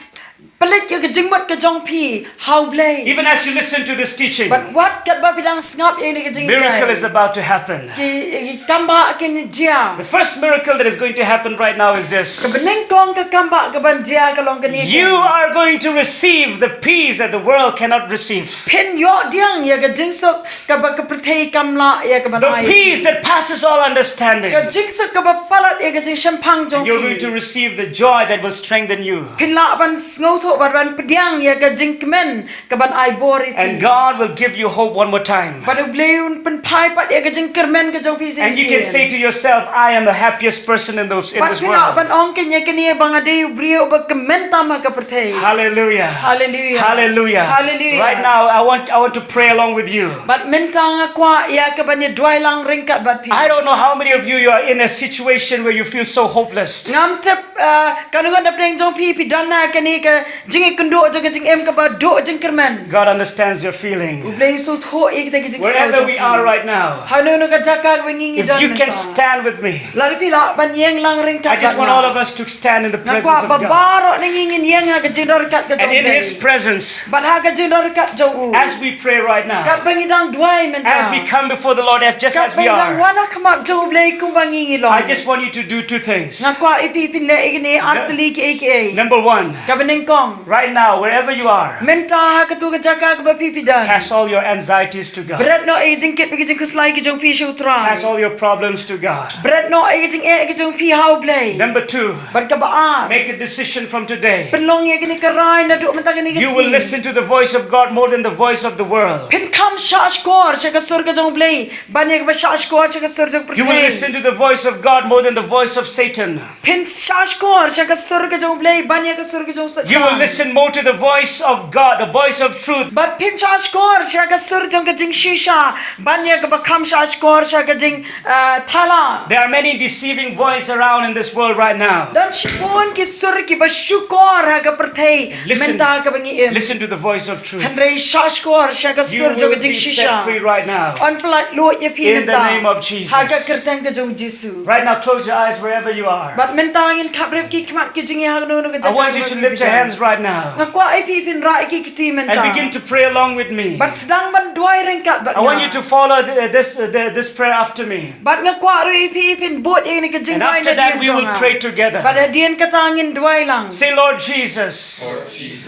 pynleit ïa ka jingmut ka jong phi ha U Blei. Even as you listen to this teaching, bad wat katba phi dang sngap ïa kane ka jinghikai, miracle is about to happen. Ki, ki kambah kin jia. The first miracle that is going to happen right now is this. Kaba nyngkong ka kambah kaban jia ka long kane. You are going to receive the peace that the world cannot receive. Phin ïoh pdiang ïa ka jingsuk kaba ka pyrthei kam lah ïa ka ban ai. The peace that passes all understanding. Ka jingsuk kaba palat ïa ka jingshemphang jong phi. And you're going to receive the joy that will strengthen you. Phin lah ban sngewthuh bad ban pdiang ïa ka jingkmen kaban ai bor ïa phi. And God will give you hope one more time. Bad U Blei un pynphai pat ïa ka jingkyrmen ka jong phi shisien. And you can say to yourself, "I am the happiest person in those, in this world." Bad phi lah ban ong kein ïa kane ba nga dei u briew uba kmen tam ha ka pyrthei. Hallelujah. Hallelujah. Hallelujah. Hallelujah. Right now, I want, I want to pray along with you. Bad mynta nga kwah ïa ka ban ïa duwai lang ryngkat bad phi. I don't know how many of you, you are in a situation where you feel so hopeless. Ngam tip, uh, katno ngut na pdeng jong phi phi don ha kane ka jingïakynduh jong ka jingim kaba duh jingkyrmen. God understands your feeling. U Blei u sngewthuh ïa kita ki jingsngew jong phi. Wherever we are right now, hano hano ka jaka kaba ngi ngi don mynta, if you can stand with me, lada phi lah ban ïeng lang ryngkat bad nga. I just want all of us to stand in the presence of God. Nga kwah ba baroh na ngi ngin ïeng ha ka jingdon ryngkat ka jong U Blei. And in His presence, bad ha ka jingdon ryngkat jong U, as we pray right now, katba ngi dang duwai mynta, as we come before the Lord, as, just as we are, katba ngi dang wan ha khmat jong U Blei kumba ngi ngi long, I just want you to do two things. Nga kwah ïa phi phin leh ïa kine ar tylli kiei kiei. Number one, kaba nyngkong, right now, wherever you are, mynta ha kato ka jaka kaba phi phi don, cast all your anxieties to God. Bret noh ïa ki jingkit bad ki jingkhuslai ki jong phi sha U Trai. Cast all your problems to God. Bret noh ïa ki jingeh ki jong phi ha U Blei. Number two, bad kaba ar, make a decision from today. Pynlong ïa kane ka rai naduh mynta kane ka sngi. You will listen to the voice of God more than the voice of the world. Phin kham shahshkor sha ka sur ka jong U Blei ban ïa kaba shahshkor sha ka sur jong ka pyrthei. You will listen to the voice of God more than the voice of Satan. Phin shahshkor sha ka sur ka jong U Blei ban ïa ka sur ka jong u Soitan. You will listen more to the voice of God, the voice of truth. Bad phin shahshkor sha ka sur jong ka jingshisha ban ïa kaba kham shahshkor sha ka jing, uh, thala. There are many deceiving voices around in this world right now. Don shibun ki sur kiba shukor ha ka pyrthei mynta kaba ngi im. Listen, listen to the voice of truth. Hynrei shahshkor sha ka sur jong ka Be set free right now. Yn pyllait luid ïa phi mynta. In the name of Jesus. Ha ka kyrteng ka jong Jisu. Right now, close your eyes wherever you are. Bad mynta ngin khapbrep ki khmat ki jingïaid ha kano kano ka jaka. I want you to lift your hands right now. Nga kwah ïa phi phin rah ïa ki kti mynta. And begin to pray along with me. Bad sdang ban duwai ryngkat bad nga. I want you to follow the, this, uh, the, this prayer after me. Bad nga kwah ruh ïa phi phin bud ïa kane ka jingduwai. And after that, we will pray together. Bad hadien kata ngin duwai lang. Say, Lord Jesus,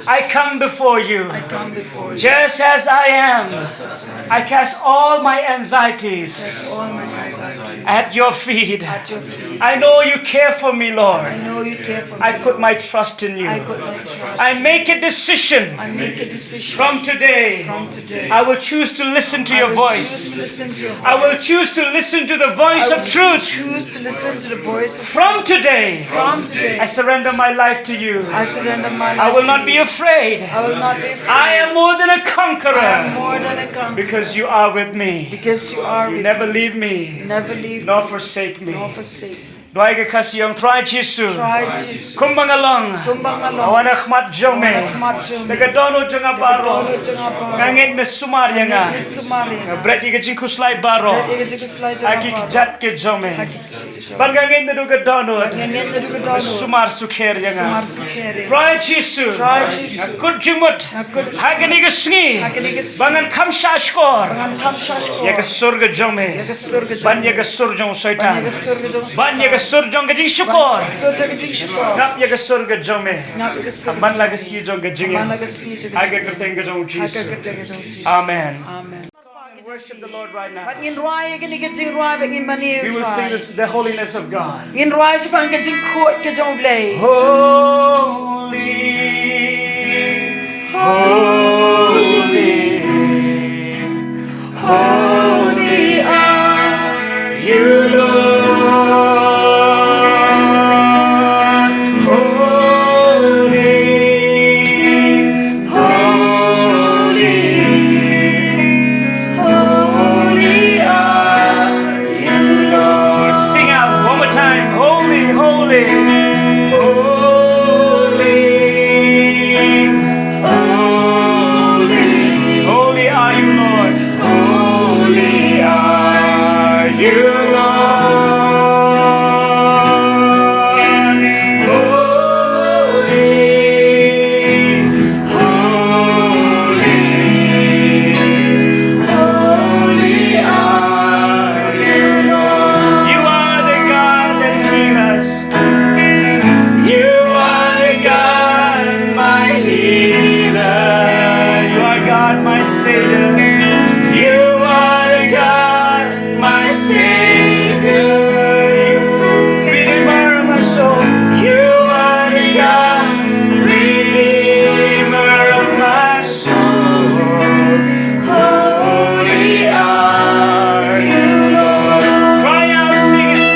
I come before you. I come before you. Just as I am. Just as I am. I cast all my anxieties. Cast all my anxieties. At your feet. At your feet. I know you care for me, Lord. I know you care for me, Lord. I put my trust in you. I put my trust. I make a decision. I make a decision. From today. From today. I will choose to listen to your voice. I will choose to listen to your voice. I will choose to listen to the voice of truth. I will choose to listen to the voice of truth. From today. From today. I surrender my life to you. I surrender my life to you. I will not be afraid. I will not be afraid. I am more than a conqueror. I am more than a conqueror. Because you are with me. Because you are with me. You never leave me. Never leave me. Nor forsake me. Nor forsake me. Duwai ka Khasi ong, Trai Jisu. Trai Jisu. Kumba nga long. Kumba nga long. Nga wan ha khmat jong me. Nga wan ha khmat jong me. Da ka dohnud jong nga baroh. Da ka dohnud jong nga baroh. Nga ngeit me sumar ïa nga. Nga ngeit me sumar ïa nga. Nga bret ïa ka jingkhuslai baroh. Bret ïa ka jingkhuslai jong nga baroh. Ha ki kjat ki jong me. Ha ki kjat ki jong me. Bad nga ngeit naduh ka dohnud. Bad nga ngeit naduh ka dohnud. Me sumar sukher ïa nga. Sumar sukher ïa nga. Trai Jisu. Trai Jisu. Nga kut jingmut. Nga kut jingmut. Ha kane ka sngi. Ha kane ka sngi. Ba ngan kham shahshkor. Ba ngan kham shahshkor. Ïa ka sur ka jong me. Ïa ka sur ka jong me. Ban ïa ka sur jong u Soitan. Ban ïa ka sur ka jong u Soitan. Ban ïa ka sur jong ka jingshukor. Ban ïa ka sur jong ka jingshukor. Sngap ïa ka sur ka jong me. Sngap ïa ka sur ka jong me. Ban la ka sngi jong ka jingim. Ban la ka sngi jong ka jingim. Ha ka kyrteng ka jong u Jisu. Ha ka kyrteng ka jong u Jisu. Amen. Amen. Worship the Lord right now. Bad ngin rwai ïa kane ka jingrwai bad ngin mane. We will sing this, the holiness of God. Ngin rwai shaphang ka jingkhuid ka jong U Blei. Holy, holy, holy are you, Lord. Holy, holy, holy are you, Lord. Sing out one more time. Holy, holy, holy, holy are you, Lord. Holy are you, Lord. Holy, holy, holy are you, Lord. You are the God that heals. You are the God, my healer. You are God, my Savior. You are the God, my Savior. Redeemer of my soul. You are the God, Redeemer of my soul. Holy are you, Lord. Cry out, sing it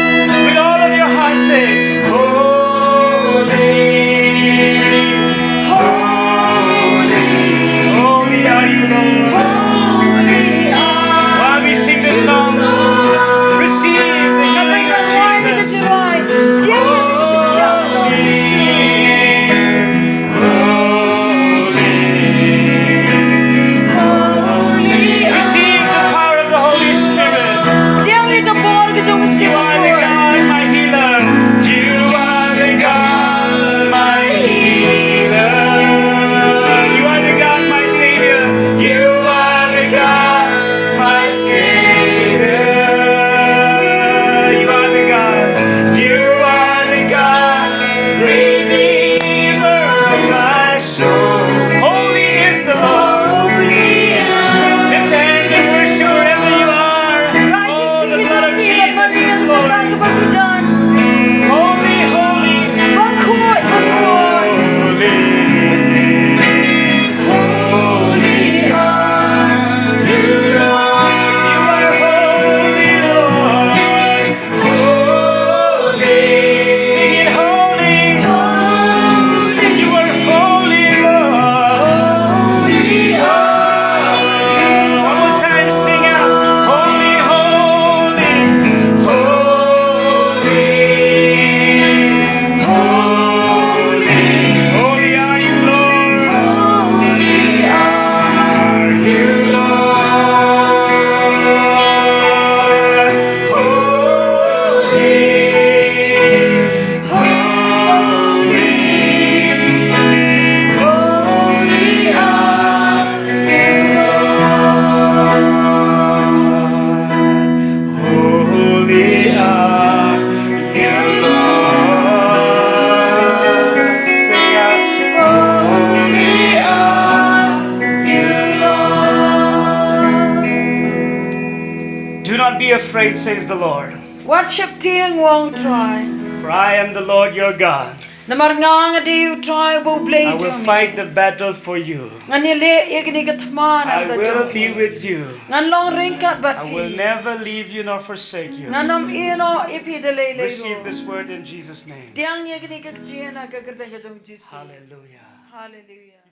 with all of your heart, say, holy, holy, holy are you, Lord. Holy are you, Lord. While we sing this song, receive the healing of Jesus. Holy, holy, holy. Receive the power of the Holy Spirit. You are the God, my healer. You are the God, my healer. You are the God, my Savior. You are the God, my Savior. You are the God. You are the God, Redeemer of my soul. Holy is the Lord. Holy are you. Lift your hands and worship wherever you are. Oh, the blood of Jesus is flowing. Holy, holy, holy. Holy are you, Lord. You are holy, Lord. Holy. Sing it, holy. Holy. You are holy, Lord. Afraid, says the Lord. Wat sheptieng, ong U Trai. For I am the Lord your God. Namar nga nga dei U Trai uba U Blei I will jong me. Fight the battle for you. Ngan ïaleh ïa kane ka thma na I bynta will jong be me. With you. Ngan long ryngkat bad I will phi. Never leave you nor forsake you. Ngan ym ïehnoh ïa phi da lei lei Receive ruh. This word in Jesus' name. Pdiang ïa kane ka ktien ha ka kyrteng ka jong U Jisu. Hallelujah. Haleluia.